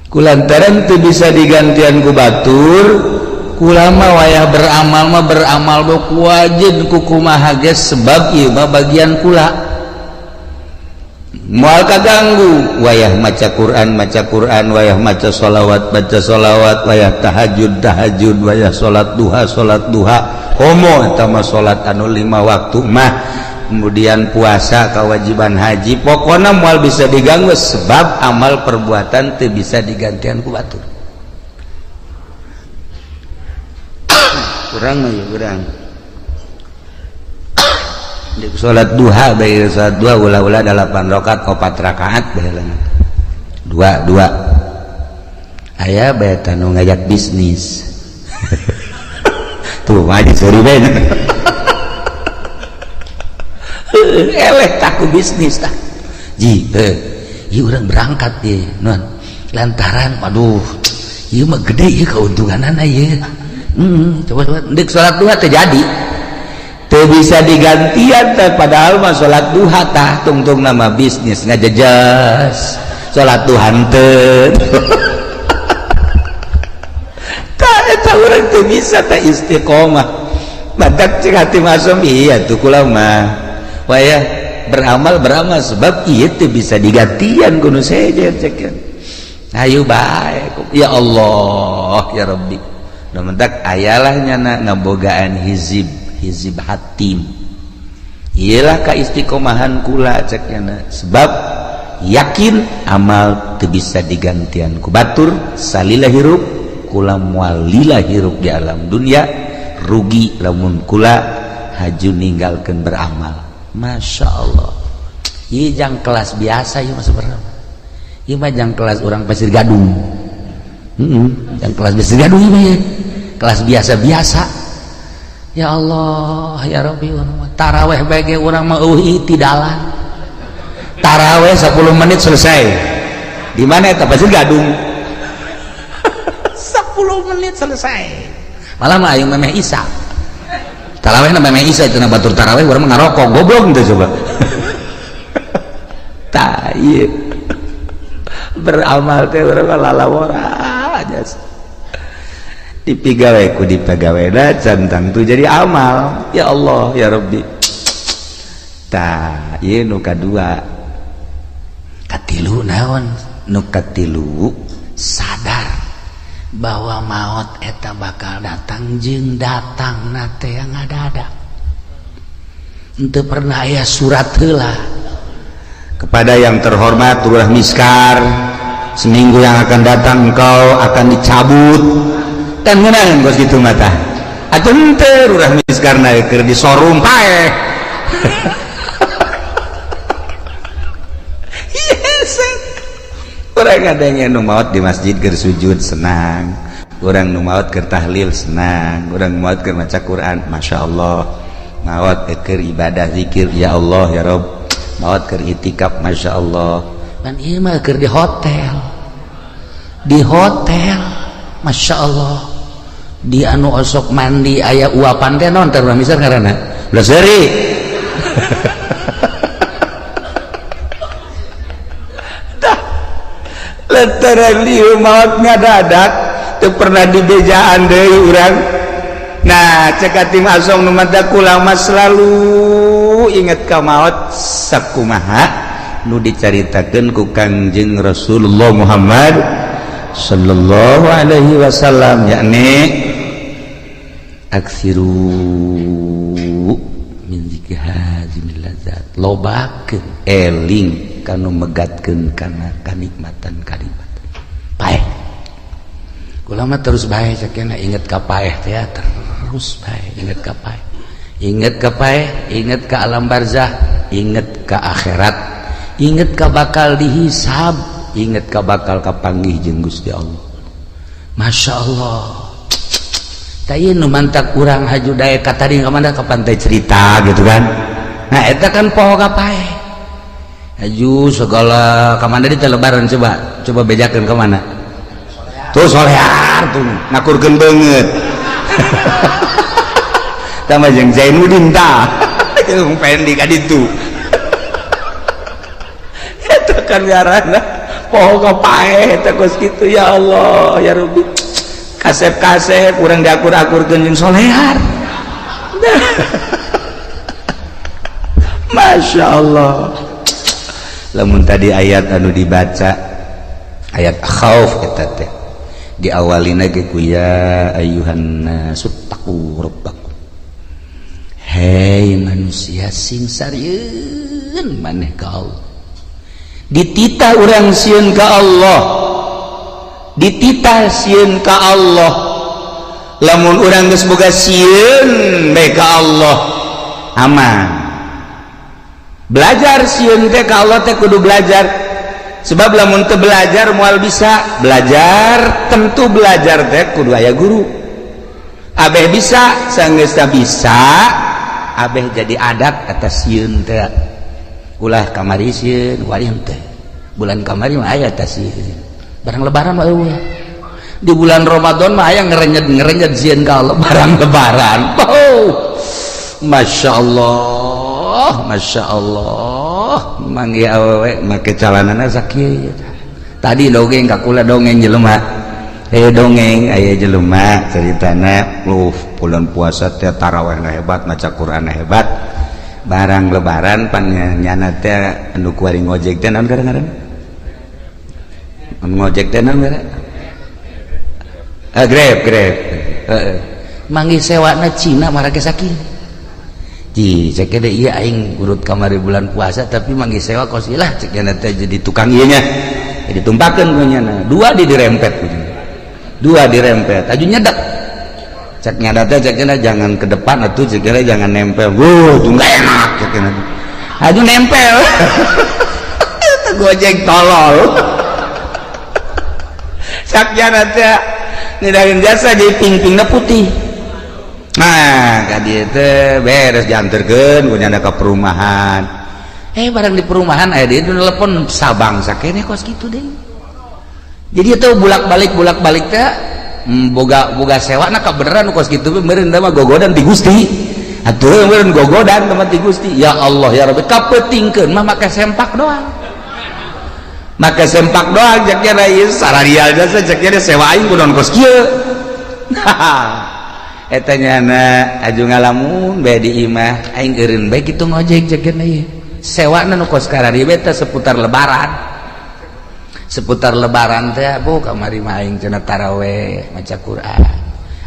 Kulantaran teu bisa digantian ku batur, kulama wayah beramal mah beramal do kuwajib ku kumaha ge sebab ieu mah bagian kula. Moal kaganggu wayah maca Quran maca Quran, wayah maca sholawat baca sholawat, wayah tahajud tahajud, wayah salat duha salat duha, komo eta mah salat anu 5 waktu mah, kemudian puasa kewajiban haji, pokona moal bisa diganggu sebab amal perbuatan teu bisa digantian ku batur. Kurang mah ya urang salat duha bae, salat duha ulah-ulah 8 rakaat 4 rakaat bae dua dua aya bae tanu ngajak bisnis. Tuh mah seuri bae. Eleh taku bisnis tah ji ieu urang berangkat ieu non lantaran waduh ieu mah gede ieu keuntunganana ieu. Coba coba deuk salat duha teh jadi teu bisa digantian teh, padahal mah salat duha tah tungtung nama bisnis ngajejas salat duha henteu. Tah eta urang teu bisa teh istiqomah. Badak cek hati masum iya tuh kula mah wayah beramal beramal sebab ieu teu bisa digantian kudu sejen cek. Ayo bae ya Allah ya Rabbi. Nu mentak ayalah nyana ngabogaan hizib hizib hatim. Iyalah ka istiqomahan kula ceknya sebab yakin amal teu bisa digantian ku batur salila hirup kula moal lila hirup di alam dunia, rugi lamun kula haju ninggalkeun beramal. Masya Allah, ieu jang kelas biasa ieu mah sebenarnya. Ieu mah jang kelas urang Pasir Gadung. Jang kelas Pasir Gadung ieu mah kelas biasa-biasa. Ya Allah ya Rabbi, taraweh bae urang mah eueuh itidalan. Taraweh 10 menit selesai. Di mana eta Pasir Gadung? 10 menit selesai. Malah mah aing memeh isa. Taraweh na memeh isa cenah batur taraweh urang mah ngarokok goblok teh coba. Ieu beramal teh urang lalawora aja. Dipigawe ku dipegawena can tangtu jadi amal. Ya Allah ya Rabbi. Tah ieu nu kadua. Katilu naon? Nu katilu sadar bahwa maut eta bakal datang jeung datang na teh yang ada-ada. Henteu pernah aya surat heula. Kepada yang terhormat Lurah Miskar, seminggu yang akan datang engkau akan dicabut. Dan ngeunaan kos kitu mah tah. Atuh henteu Lurah Miskar na keur disorum paeh. Yes. Urang ngadenge nu maot di masjid keur sujud senang, urang nu maot keur tahlil senang, urang maot keur maca Quran masyaallah, maot keur ibadah zikir ya Allah ya Rabb, maot keur itikaf masyaallah. Pan ieu mah keur di hotel. Di hotel masyaallah. Di anu osok mandi aya uapan teh naon teh urang misal ngaranna? Ulah seuri. Lantaran lieu maot ngadadak teu pernah dibejaan deui urang. Nah, cek tim asong nu mata kula mah selalu inget ka maot sakumaha nu dicaritakeun ku Kangjeng Rasulullah Muhammad sallallahu alaihi wasallam, yakni aksiru min zikri hazimil ladzat, lobakeun eling kanu megatkeun kana kanikmatan kanikmatan. Paeh kula mah terus bae cekena inget ka paeh teh terus bae inget ka paeh, inget ka paeh, inget ka alam barzah, inget ka akhirat, inget ka bakal dihisab, inget ka bakal kapanggih jeung Gusti Allah. Masya Allah. Tah ieu nu mantak urang haju daek ka tadi ka mana ka pantai cerita gitu kan. Nah eta kan poho ka paeh. Haju segala ka mana di teh lebaran coba coba bejakeun ka mana. Tuh solear tuh ngakurkeun beungeut. Tah mah jeung Zainuddin tah. Jeung Fendi ka ditu. Eta kan ngaranna poho ka paeh eta kos kitu ya Allah ya Rabbi. Kasep-kasep urang diakur-akurkeun jeung solear. Masya Allah. Lamun tadi ayat anu dibaca ayat khauf eta teh diawalina ge ku ya ayyuhan nasu taqu rabbakum. Hei manusia sing sarieun maneh ka Allah. Dititah urang sieun ka Allah, dititah sieun ka Allah. Lamun urang geus boga sieun bae ka Allah aman. Belajar sieun teh ka Allah teh kudu belajar. Sebab lamun teu belajar moal bisa. Belajar tentu belajar teh kudu aya guru. Abeh bisa sanggeus bisa, abeh jadi adat atas sieun teh. Ulah kamari sieun wari teh. Bulan kamari mah aya tas sieun. Barang lebaran mah eueuh. Di bulan Ramadan mah aya ngerenyet-ngerenyet sieun ka Allah barang lebaran. Oh. Masya Allah, Masya Allah. Manggih awewe make calanana sakieu. Tadi dongeng ka kula dongeng jelema. Aya dongeng aya jelema caritana bulan puasa teh tarawehna hebat, maca Qur'anna hebat. Barang lebaran pan nyana teh anu kuari ngojek teh naon ngaranna? Ngojek teh naon ngaranna? Grab, grab. Heeh. Manggih sewana Cina marake sakieu. Ji, cek deh iya aing urut kamari bulan puasa tapi manggih sewa kos ilah cek teh jadi tukang ieu nya. Jadi tumpakeun ku nyana. Dua di dirempet ku nyana. Dua dirempet, aju nyedak. Cek nyadat teh cek jangan ke depan atuh cek jangan nempel. Wuh, tuh enggak enak cek. Aju nempel. Itu gojek tolol. Cek nyadat teh ngedahin jasa jadi ping-pingna putih. Nah, ka dieu teh beres dianterkeun ku nyana ka perumahan. Barang di perumahan aya dia telepon Sabang sakene kos kitu deui. Jadi itu bolak-balik teh boga sewa na kabeneran kos kitu meureun mah gogodan ti Gusti. Atuh meureun gogodan mah ti Gusti. Ya Allah ya Rabbi, kapetingkeun mah make sempak doang. Maka sempak doang ceknya ieu sararial jasa ceknya sewa aing kunaon kos kieu. Eta nyana aju ngalamun bae di imah aing eureun bae kitu ngojek ceknya ieu. Sewana nu kos karari bae teh seputar lebaran. Seputar lebaran teh bu kamari mah aing cenah taraweh maca Quran.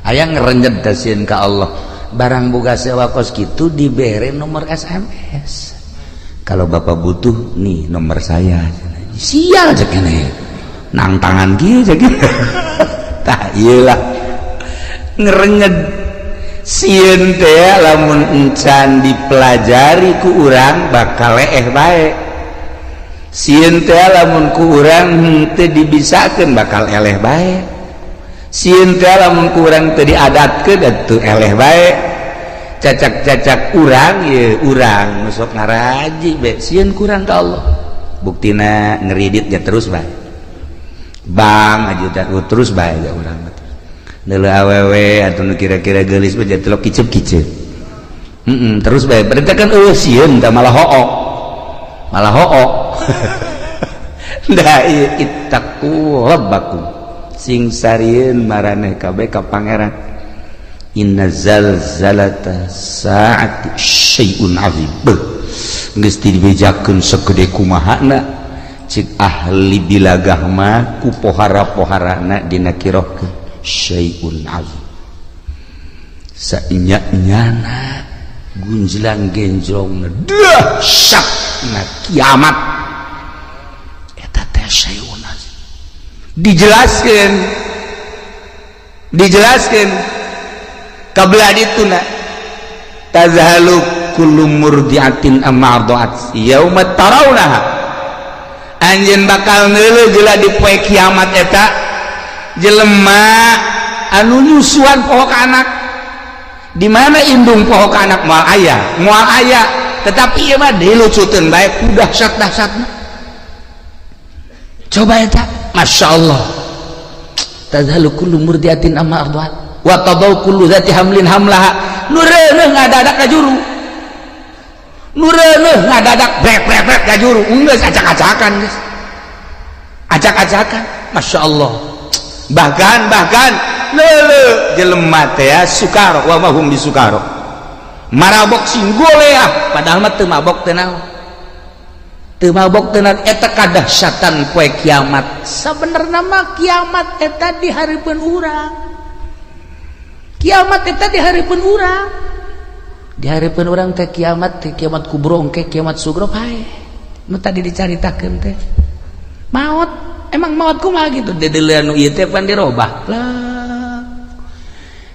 Aya ngerenjet teh sieun ka Allah. Barang boga sewa kos kitu dibere nomor SMS. Kalau bapak butuh nih nomor saya. Sial cek ini nang tangan kieu cek tah ieu lah ngerenyed sieun teh lamun encan dipelajari ku urang bakal leeh bae sieun teh lamun ku urang henteu dibisakeun bakal eleh bae sieun teh lamun ku urang teu diadatkeun atuh eleh bae cacak-cacak urang ye urang nu sok ngaraji bae sieun kurang ka Allah buktina ngeriditnya terus bae bang aja terus bae ya urang neuleuh awewe atuh nu kira-kira geulis mah jadi telok kicep-kicep terus bae berarti kan eueuh sieun tah malah hook malah hook da ieu ittaqu rabbakum sing sarieun maraneh kabeh ka pangeran inna zalzalata saati syai'un azim. Geus dibejakeun segede kumahana cik ahli bilagah mah ku pohara-poharana dina kirohkeun syai'un azim sainya-nyana gunjlang genjrongna dahsyatna kiamat eta teh syai'un azim dijelaskeun dijelaskeun kabelah dituna tazhalu kullu murdiatin amma arda'at yauma tarawnaha anjeun bakal neuleuh jeula di poe kiamat eta jelema anu nyusuan poho ka anak di mana indung poho ka anak moal aya tetapi ieu mah dilucuteun bae ku dahsyat-dahsyatna coba eta masyaallah tazhalu kullu murdiatin amma arda'at wa tadau kullu dzati hamlin hamlaha nu reuneuh ngadadak ka juru nu reuneuh ngadadak brek-brek ka juru geus acak-acakan geus acak-acakan masyaallah bahkan leuleuh jelema teh sukaro wa mahum bisukaro marabok sing goleah padahal mah teu mabok teu naon teu mabok teu naon eta kadahsyatan poe kiamat sabenerna mah kiamat eta di hareupeun urang kiamat eta di hareupeun urang di hareupeun urang teh kiamat kubro engke kiamat sugro pae nu tadi dicaritakeun teh maot emang maot kumaha gitu dedeuleun nu ieu teh pan dirobah lah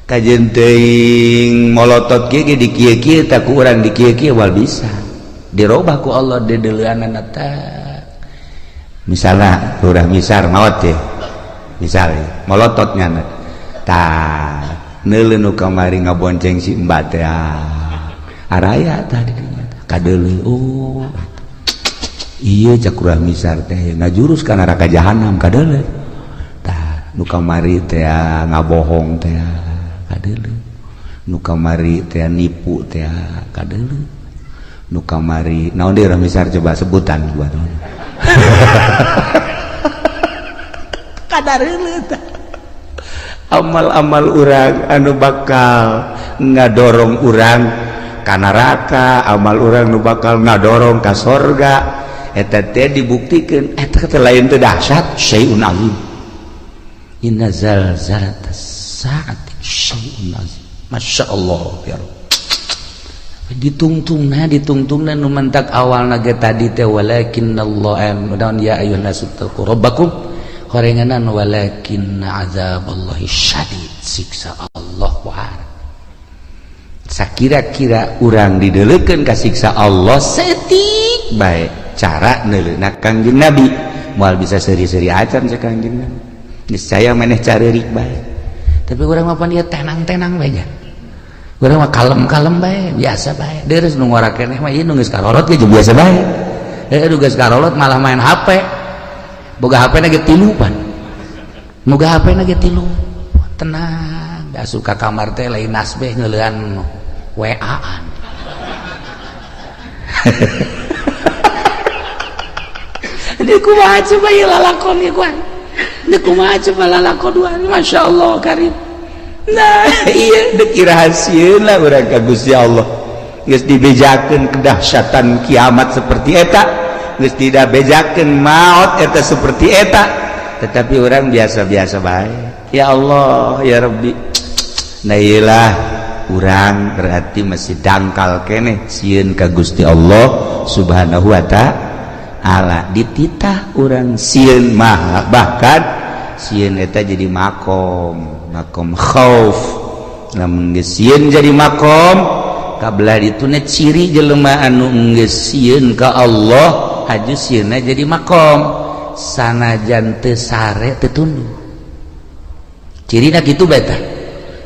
kajeun teuing molotot kieu ge di kieu-kieu tah ku urang di kieu-kieu wal bisa dirobah ku Allah dedeuleunana teh misalna lurah misar maot teh misal molotot nyana tah neuleuh nu kamari ngabonceng si Mbak teh araya tah di dinya kadeuleuh oh iya cak urang misar teh ngajurus ka neraka jahanam kadeuleuh tah nu kamari teh ngabohong teh kadeuleuh nu kamari teh nipu teh kadeuleuh nu kamari naon deui urang misar coba sebutan buat kadareuleuh tah amal-amal urang anu bakal ngadorong urang ka neraka amal urang nu bakal ngadorong ka sorga eta teh dibuktikeun eta teh lain teh dahsyat syai'un azim inna zalzalatas saati syai'un azim masyaallah ya Rabb ditungtungna nu mentak awalna ge tadi teh walakinnallaha naon ya ayyuhan nasu taqu rabbakum horenganan walakin azaballahi syadid siksa Allah wahar sakira-kira urang dideleukeun ka siksa Allah setik bae cara neuleuna Kangjeng Nabi moal bisa seuri-seuri acan cek Kangjeng Nabi niscaya maneh careurik bae tapi urang mah pan ieu tenang-tenang bae nya urang mah kalem-kalem bae biasa bae deureuh nu ngora keneh mah ieu nu geus karolot ge biasa bae nu geus karolot malah main HP boga HP na ge tilu pan boga HP na ge tilu tenang asup ka kamar teh lain nasbeh ngeulean WA-an Ini kumaha coba ieu lalakon ieu kuan. Ini kumaha coba lalakon dua. Masya Allah karim. Nah, iya dek iraha lah urang ka Gusti Allah. Geus dibejakeun kedahsyatan kiamat seperti eta, geus tidak bejakeun maut eta seperti eta, tetapi orang biasa-biasa bae. Ya Allah, ya Rabbi. Nah, iyalah urang berarti masih dangkal keneh sieun ka Gusti Allah Subhanahu wa ta'ala. Dititah urang sieun mah, bahkan sieun eta jadi makom, makom khauf. Lamun geus sieun jadi makom kabelah dituna ciri jelema anu geus sieun ka Allah haju sieunna jadi makom sanajan teu sare teu tunduh. Cirina kitu bae tah.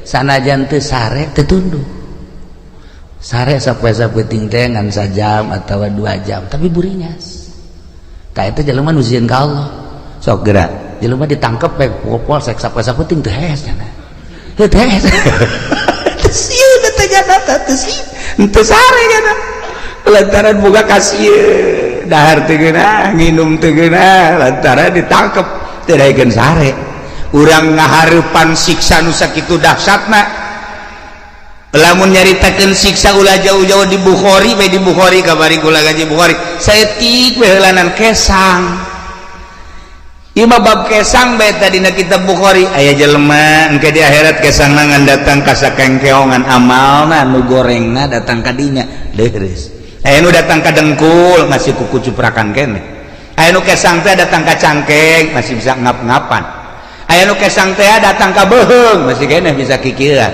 Sanajan teu sare teu tunduh. Sare sapoe-sapoe teh ngan sajam atawa 2 jam tapi buringas. Tah eta jelema nu sieun ka Allah. Sok gerak jelema ditangkep bae polsek sapoe-sapoe teu hees cenah. Teu hees. Teu sieun teh nyana teu sieun. Teu sare nyana. Lantaran boga kasieun, dahar teu geunah, nginum teu geunah, lantaran ditangkep teu daekeun sare. Urang ngahareupan siksa nu sakitu dahsyatna. Lamun nyaritakeun siksa ulah jauh-jauh di Bukhari bae, di Bukhari kabari kula ngaji Bukhari. Saeutik we heulanan kesang. Ieu mah bab kesang bae tadi dina kitab Bukhari aya jelema engke di akhirat kesangna ngan datang ka sakengkeongan amalna nu gorengna datang ka dinya leureus. Aya nu datang ka dengkul masih kuku cuprakan keneh. Aya nu kesang teh datang ka cangkeng masih bisa ngap-ngapan. Aya nu kesang teh datang ka beuheung masih keneh bisa kikieuan.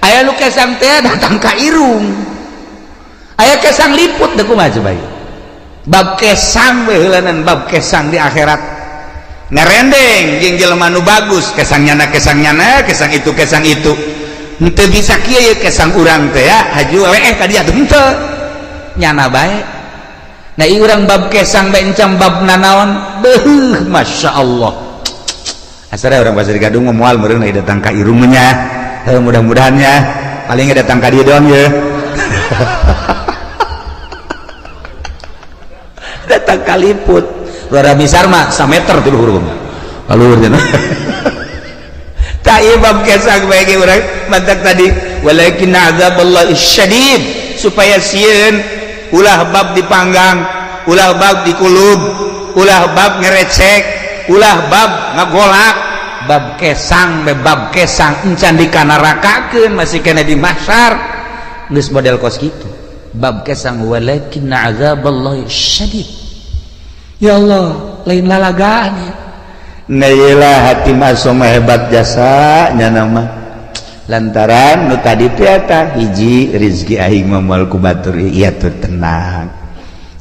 Aya nu kesang teh datang ka irung. Aya kesang liput teh kumaha coba ieu. Bab kesang we heulanan bab kesang di akhirat. Ngerendeng jeung jelema nu bagus kesang nyana kesang nyana kesang itu kesang itu. Henteu bisa kieu ye kesang urang teh ya haju we tadi atuh henteu. Nyana bae. Nah ieu urang bab kesang bae encam bab nanaon beuh Masya Allah. Asal orang Pasir Gadung mah moal meureun datang ka irung nya. Mudah-mudahan ya paling datang ka dieu doang ye. Datang ka liput. Luar misar mah sameter tuh luhur mah. Luhur cenah. Tah ieu bab kesang bae ge urang mantak tadi walakin azaballahi syadid supaya sieun ulah bab dipanggang, ulah bab dikulub, ulah bab ngerecek, ulah bab ngagolak, bab kesang be bab kesang encan dikanarakakeun masih kena di mahsyar geus model kos kitu. Bab kesang walakin azaballahi syadid. Ya Allah, lain lalagaan ya. Nah iyalah hati masuk hebat jasa nya mah. Lantaran nu tadi teh eta hiji rizki aing mah moal ku batur ieu tuh tenang.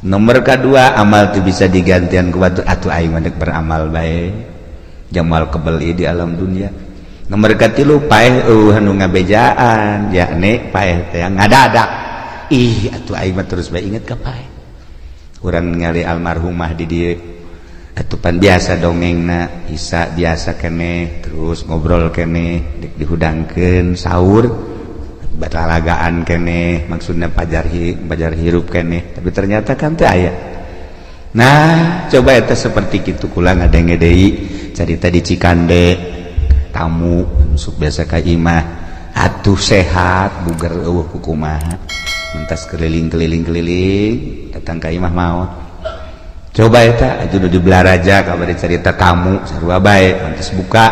Nomor kedua amal tuh bisa digantian ku batur atuh aing mah dek beramal bae. Jamal kebeli di alam dunia. Nomor katilu paeh eueuh anu ngabejaan yakni paeh teh ngadadak. Ih atuh aing mah terus bae inget ka paeh. Urang ningali almarhumah di dieu atupan biasa dongengna isa biasa keneh terus ngobrol keneh dek dihudangkeun sahur batalagaan keneh maksudna pajar hirup keneh tapi ternyata kan teu aya. Nah coba eta seperti kitu kula ngadenge deui carita di Cikande tamu masuk biasa ka imah atuh sehat buger eueuh kukumaha mentas keliling-keliling-keliling datang ka imah maot. Coba eta aju nu di Belaraja kabari carita tamu sarua bae mentas buka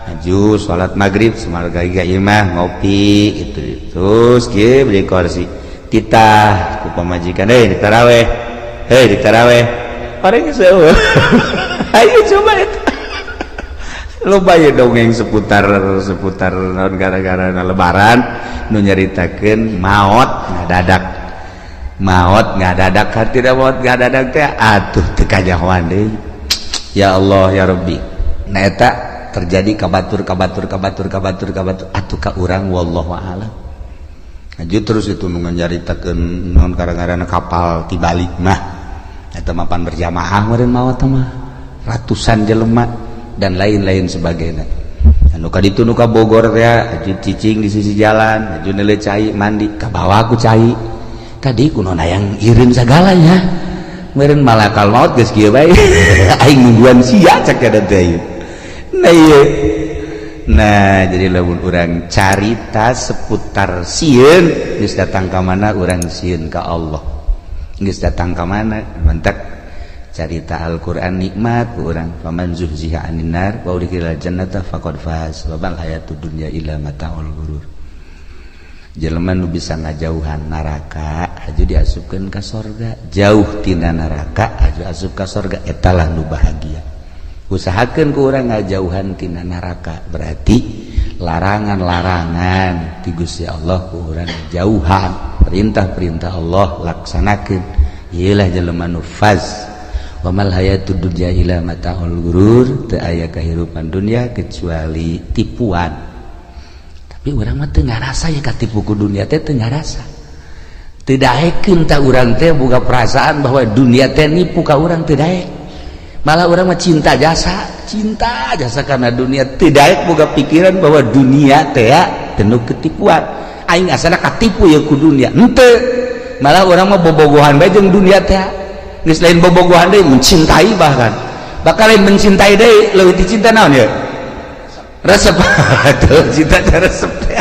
aju salat magrib samarga ka imah ngopi gitu terus kieu beli kursi titah ku pamajikan heuh ditaraweh heuh ditaraweh orang geus eueuh. Ayo coba eta loba ye dongeng seputar naon gara-gara lebaran nu nyaritakeun maot ngadadak maot ngadadak hartina maot ngadadak teh atuh teu kanyahoan deui. Ya Allah ya Rabbi. Nah eta terjadi ka batur ka batur ka batur ka batur ka batur atuh ka urang wallahu a'lam. Aju terus itu nu nyaritakeun naon gara-gara kapal tibalik mah eta mapan berjamaah meureun maot mah ratusan jelema dan lain-lain sebagainya. Anu ka ditu nu ka Bogor teh aju cicing di sisi jalan, aju neuleuh cai mandi, ka bawa ku cai. Tadi kuno hayang ireun sagalanya. Meureun malakal maut geus kieu bae. Aing nungguan sia cek eta teh. Nah ieu. Nah, jadi lamun urang carita seputar sieun geus datang ka mana urang sieun ka Allah. Geus datang ka mana mantak carita Al-Qur'an nikmat ku urang faman zuhziha 'anil nar wa udkhilal jannata faqad faz wa mal hayatud dunya illa mataul ghurur. Jelema nu bisa ngajauhan neraka haju diasupkeun ka sorga, jauh tina neraka haju asup ka sorga, etalah nu bahagia. Usahakeun ku urang ngajauhan tina neraka, berarti larangan-larangan ti Gusti Allah ku urang jauhan, perintah-perintah Allah laksanakeun. Ieulah jelema nu faz. Wa mal hayatud dunya illa mataul ghurur, teu aya kahirupan dunya kecuali tipuan. Tapi urang mah teu ngarasa ya katipu ku dunia teh, teu ngarasa. Teu daekeun ta urang teh boga perasaan bahwa dunia teh nipu ka urang, teu daek. Malah urang mah cinta jasa karena dunia, teu daek boga pikiran bahwa dunia teh penuh ketipuan. Aing asana katipu ya ku dunia. Henteu. Malah urang mah bobogohan bae jeung dunia teh. Geus lain bobogohan deui, mencintai bahkan. Bakal lain mencintai deui, leuwih dicinta naon ya? Resep. Tuh cinta teh resep teh.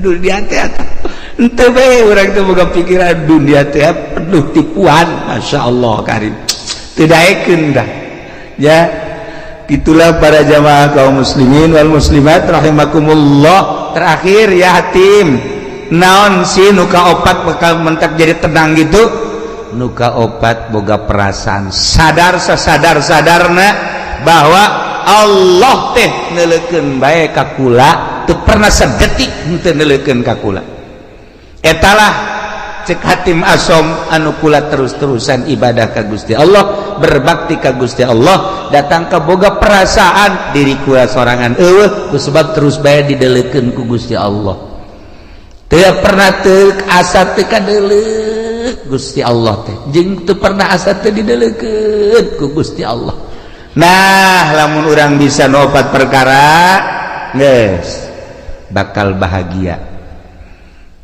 Dunia teh henteu bae urang teh boga pikiran dunia teh penuh tipuan. Masya Allah karim. Teu daekeun dah. Ya, itulah para jamaah kaum muslimin wal muslimat rahimakumullah. Terakhir ya hatim, naon sih nu kaopat bakal mentak jadi tenang gitu? Nu kaopat boga perasaan sadar sasadar sadarna bahwa Allah teh neuleukeun bae ka kula, teu pernah sedetik henteu neuleukeun ka kula. Etalah cek Hatim Asom anu kula terus-terusan ibadah ka Gusti Allah, berbakti ka Gusti Allah, datang ke boga perasaan diri kula sorangan eueuh ku sebab terus bae dideleukeun ku Gusti Allah. Teu pernah teu asa teu kadeuleuk Gusti Allah teh, jeung teu pernah asa teu dideleukeun ku Gusti Allah. Nah, lamun urang bisa nopat perkara geus bakal bahagia.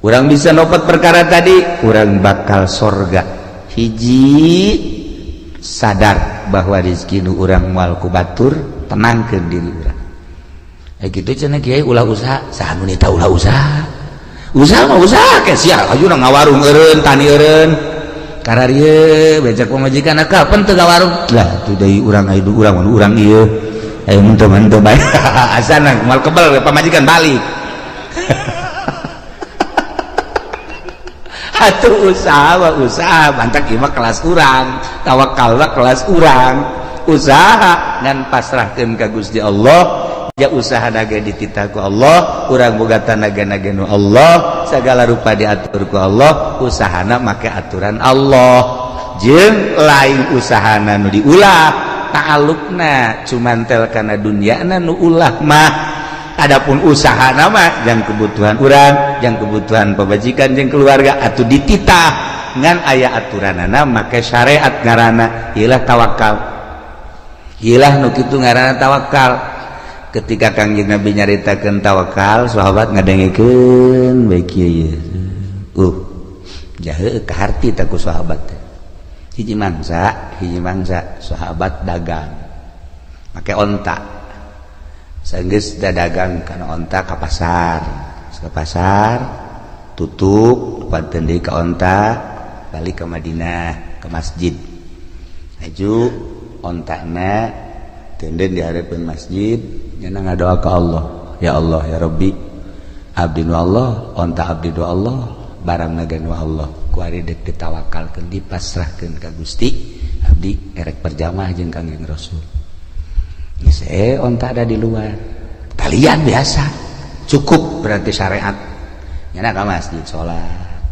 Urang bisa nopat perkara tadi, urang bakal sorga. Hiji, sadar bahwa rezeki nu urang moal ku batur, tenangkeun diri urang. Gitu cenah kiai ulah usaha, saha nu nita ulah usaha. Usaha mah usaha ke sia aju ngawarung eureun, tani eureun. Kararieu becak pamajikan kapan teu ngawarung? Lah tuh deui urang aya urang urang ieu. Ayo mun teu bae. Asana moal kebel pamajikan balik. Atuh usaha mah usaha, mantak ieu mah kelas urang, tawakal mah kelas urang. Usaha ngan pasrahkeun ka Gusti Allah, ya usaha naga dititah ku Allah, urang boga tanaga naga nu Allah, segala rupa diatur ku Allah, usahana make aturan Allah. Jeung lain usahana nu diulah, ta'alluqna cuman tel kana dunyana nu ulah mah. Adapun usaha nama yang kebutuhan urang, yang kebutuhan pemajikan jeung keluarga atau dititah ngan aya aturanana make syariat ngaranna ieulah tawakal. Ieulah nu kitu ngaranna tawakal. Ketika Kangjeng Nabi nyaritakeun tawakal, sahabat ngadengekeun bae kieu ieu. Jahe kaharti ta ku sahabat teh. Hiji mangsa sahabat dagang make onta. Sanggeus dagang kana onta ka pasar. Ka pasar tutup panten deui ka onta, balik ke Madinah, ke masjid. Aju ontana tenden di hareupeun masjid, nyana ngadoa ka Allah. Ya Allah ya Rabbi, abdi nu Allah, onta abdi nu Allah, barang naga nu Allah. Ku ari deuk ditawakalkeun, dipasrahkeun ka Gusti, abdi erek berjamaah jeung Kangjeng Rasul. Geus onta ada di luar. Talian biasa. Cukup berarti syariat. Nyana ka masjid salat.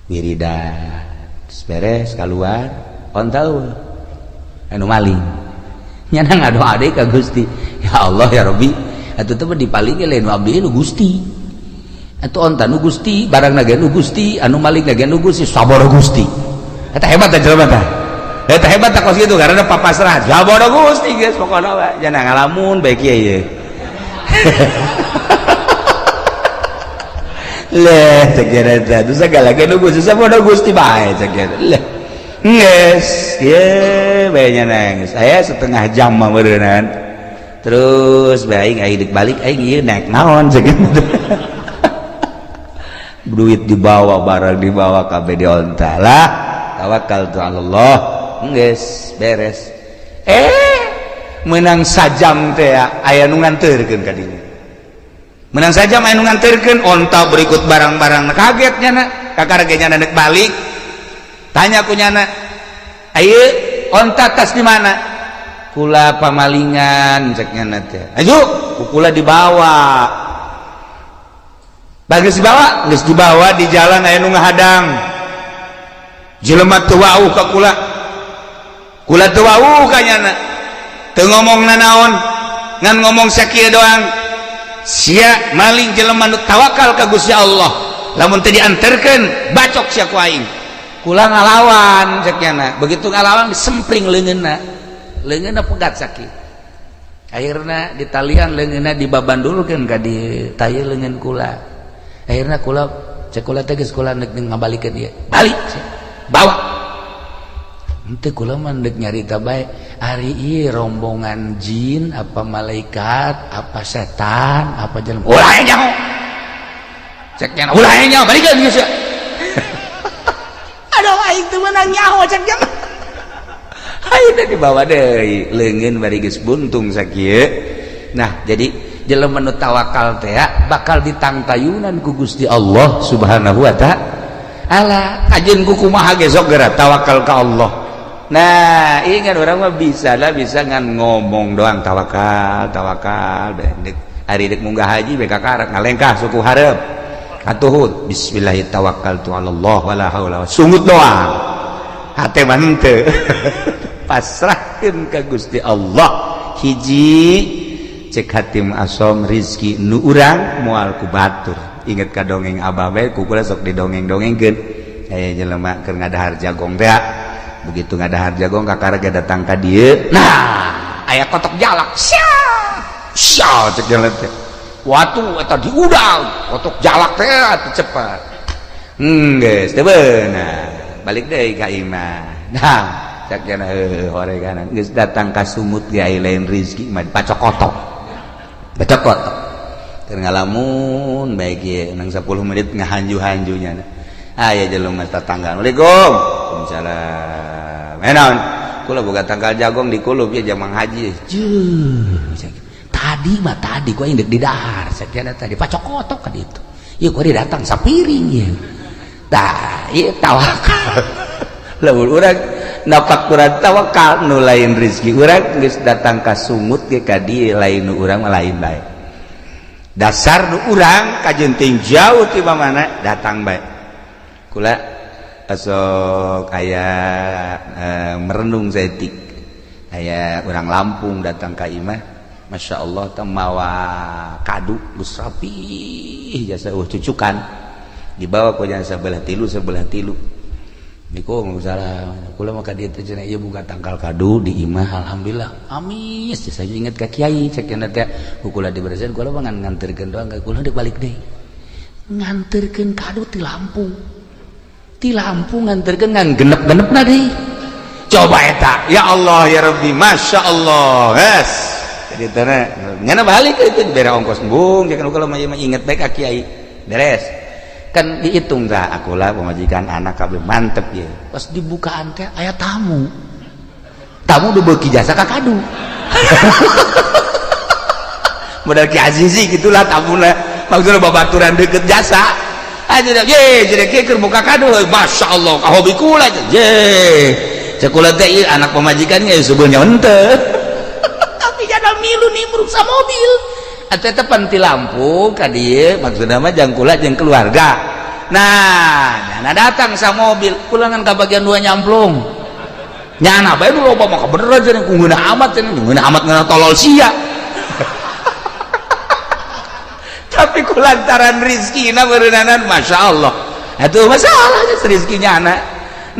Wiridan, beres keluar, onta eueuh. Anu maling. Nyana ngadoa deui ka Gusti. Ya Allah ya Rabbi, atuh teh dipaling lain nu abdi nu Gusti. Atuh onta nu Gusti, barang naga nu Gusti, anu maling naga nu Gusti, sabar Gusti. Eta hebat teh jelema teh. Eta hebat teh kos kitu karena papasrah. Sabar Gusti geus pokona we. Jangan ngalamun bae kieu ieu. Leh cek eta teh segala ge nu Gusti sabar Gusti bae cek eta. Leh. Geus, ye bae nya. Saya setengah jam mah meureunnan. Terus bae aing deuk balik, aing ieu naik naon cek. Duit dibawa, barang dibawa, kabeh di onta lah. Tawakal tu Allah, geus beres. Menang sajam teh aya nu nganterkeun ka dinya. Menang sajam aya nu nganterkeun onta berikut barang-barang. Kaget nyana, kakara ge nyana deuk balik. Tanya ku nyana, "Ayo, onta tas di mana?" "Kula pamalingan," cek nyana teh. "Ayo, ku kula dibawa." Bagus dibawa, geus dibawa, di jalan aya nu ngahadang. Jelema teu wauh ka kula. Kula teu wauh ka nyana. Teu ngomong nanaon, ngan ngomong sakieu doang. Sia maling jelema nu tawakal ka Gusti Allah. Lamun teu dianterkeun, bacok sia ku aing. Kula ngalawan cek nyana. Begitu ngalawan, disempring leungeunna. Leungeunna pegat sakieu. Akhirna ditalian leungeunna, dibabandulkeun ka di taye leungeun kula. Akhirna kula cek kula teh, geus kula neuk ngabalikeun ieu. Balik sia. Bawa. Henteu, kula mah deuk nyarita bae, ari ieu rombongan jin apa malaikat apa setan apa jelema. Ulah nyaho. Cek nyana, ulah nyaho, balikeun geus sia. Aduh, aing teu meunang nyaho cek nyana. Ayo dibawa deui leungeun bari geus buntung sakieu. Nah, jadi jelema nu tawakal teh bakal ditangtayunan ku Gusti Allah Subhanahu wa Ta'ala. Kajeun ku kumaha ge sok geura tawakal ka Allah. Nah, ingat, orang mah bisa lah, bisa ngan ngomong doang tawakal, tawakal. Dek ari dek munggah haji bae kakarak ngalengkah suku hareup. Atuhut bismillah tawakkaltu ala Allah wala haula, sungut doang. Hate mah henteu. Pasrahkeun ka Gusti Allah. Hiji cek Hatim Asom, rizki nu urang moal ku batur. Inget ka dongeng abah bae, ku kula sok didongeng-dongengkeun. Aya jelema keur ngadahar jagong teh. Begitu ngadahar jagong, kakara ge datang ka dieu. Nah, aya kotok jalak. Sia! Sia cek jalan teh. Watu eta diudang, kotok jalak teh atuh cepat. Geus teu beunang. Balik deui ka imah. Nah, cek jana heuh horeganan geus datang ka sumut ge aya lain rizki mah pacok kotok. Pacok kotok. Keur ngalamun bae ieu nang 10 menit ngahanju-hanjunya. Aya jelema tetangga. Assalamualaikum. Waalaikumsalam. Eh, naon? Kula boga tangkal jagong di kulub ya jamang haji. Jeuh. Tadi mah tadi ku aing deuk didahar sakieu tadi pacok kotok ka ditu. Ieu ku datang sapiring ieu. Tah, ieu tawakal. Lamun urang napak kurang tawakal, nu lain rezeki urang geus datang ka sungut ge ka dieu, lain nu urang mah lain bae. Dasar nu urang kajeun ting jauh ti mana datang bae. Kula sok aya merenung saeutik. Aya urang Lampung datang ka imah, Masya Allah teh mawa kadu geus rapi jasa cucukan, dibawa ku jasa sebelah tilu, sebelah tilu. Niko salah kula mah ka dieu teh cenah, ieu buka tangkal kadu di imah, alhamdulillah amis. Saya inget ka kiai cek cenah teh, ku kula diberesin, kula mah ngan nganterkeun doang, kula deuk balik deui. Nganterkeun kadu ti Lampung, ti Lampung nganterkeun ngan genep-genepna deui. Coba eta, ya Allah ya Rabbi, Masya Allah. Yes, jadi tanah ngana balik itu dibere ongkos embung jangan. Kalau mah inget baik ka kiai, beres kan dihitung dah, akulah pemajikan anak kabeh mantep ya. Pas dibukaan teh aya tamu, tamu udah beuki jasa ka kadu modal Ki Azizi gitulah tamuna, maksudnya babaturan deket jasa aja dah. Ye, jadi kieu keur buka kadu, Masya Allah ka hobi kula. Ye, cek kula teh ieu anak pemajikannya sebenarnya henteu, tapi jada milu nimbrung sa mobil atau eta pan ti Lampung ka dieu, maksudna mah jang kula jeung keluarga. Nah, nyana datang sa mobil, kulangan ka bagian dua nyamplung. Nyana bae nu loba mah bener aja ku ngeunah amat cenah, ngeunah amat ngeunah tolol sia. Tapi kulantaran rizkina beureunanan, Masya Allah itu masalahnya rizkinya anak.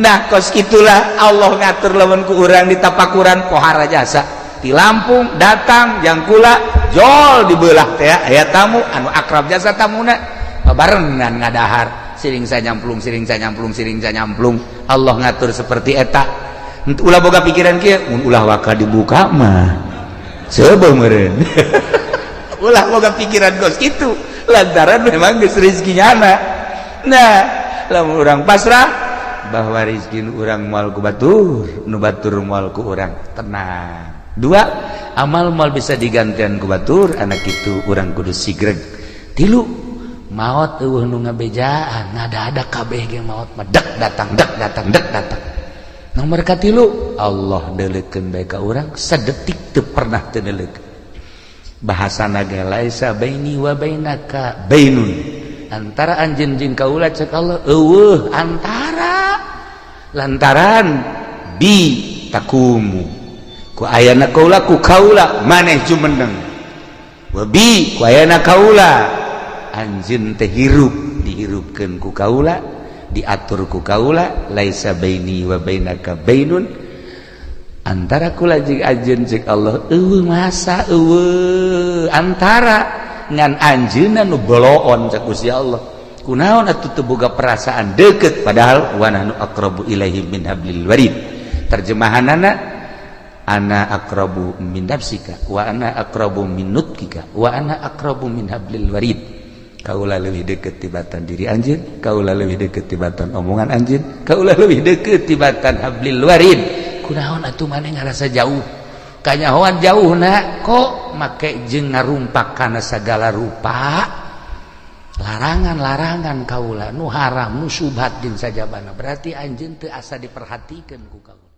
Nah, kos itulah Allah ngatur lamun ku urang ditapakuran pohara jasa di Lampung datang jang kula jol dibelah teh aya tamu anu akrab jasa tamuna babarengan ngadahar. Siring sanyamplung, siring sanyamplung, siring sanyamplung. Allah ngatur seperti eta. Ulah boga pikiran kieu, mun ulah waka dibuka mah coba meureun. Ulah boga pikiran kos kitu, lantaran memang geus rezekinya anak. Nah, lamun urang pasrah bahwa rezeki urang moal ku batur, nu batur moal ku urang, tenang. Dua, amal moal bisa digantian ku batur, anak itu urang kudu sigreg. Tilu, maot eueuh nu ngabejaan, ngada-ada kabeh ge maot mah dek datang, dek datang, dek datang. Nomor katilu, Allah deuleukeun bae ka urang sadetik teu pernah teu deuleukeun. Bahasana ge laisa baini wa bainaka bainun, antara anjeun jeung kaula cek Allah eueuh antara, lantaran bi takumu ku ayana kaula, ku kaula maneh jumeneng, wa bi ku ayana kaula anjeun teh hirup, dihirupkeun ku kaula, diatur ku kaula. Laisa baini wa bainaka bainun, antara kula jeung anjeun cek Allah eueuh masa eueuh antara, ngan anjeunna nu boloon cek Gusti Allah. Kunaon atuh teu boga perasaan deket, padahal wa nahnu aqrabu ilaihi min hablil warid. Terjemahanana ana aqrabu min nafsika wa ana aqrabu min nutkika wa ana aqrabu min hablil warid. Kaula leuwih deket tibatan diri anjeun, kaula leuwih deket tibatan omongan anjeun, kaula leuwih deket tibatan hablil warid. Kunaon atuh maneh ngarasa jauh, kanyahoan jauh na kok make jeung ngarumpak kana sagala rupa larangan-larangan kaula nu haram, nu subhat jeung sajabana, berarti anjeun teu asa diperhatikeun ku kaula.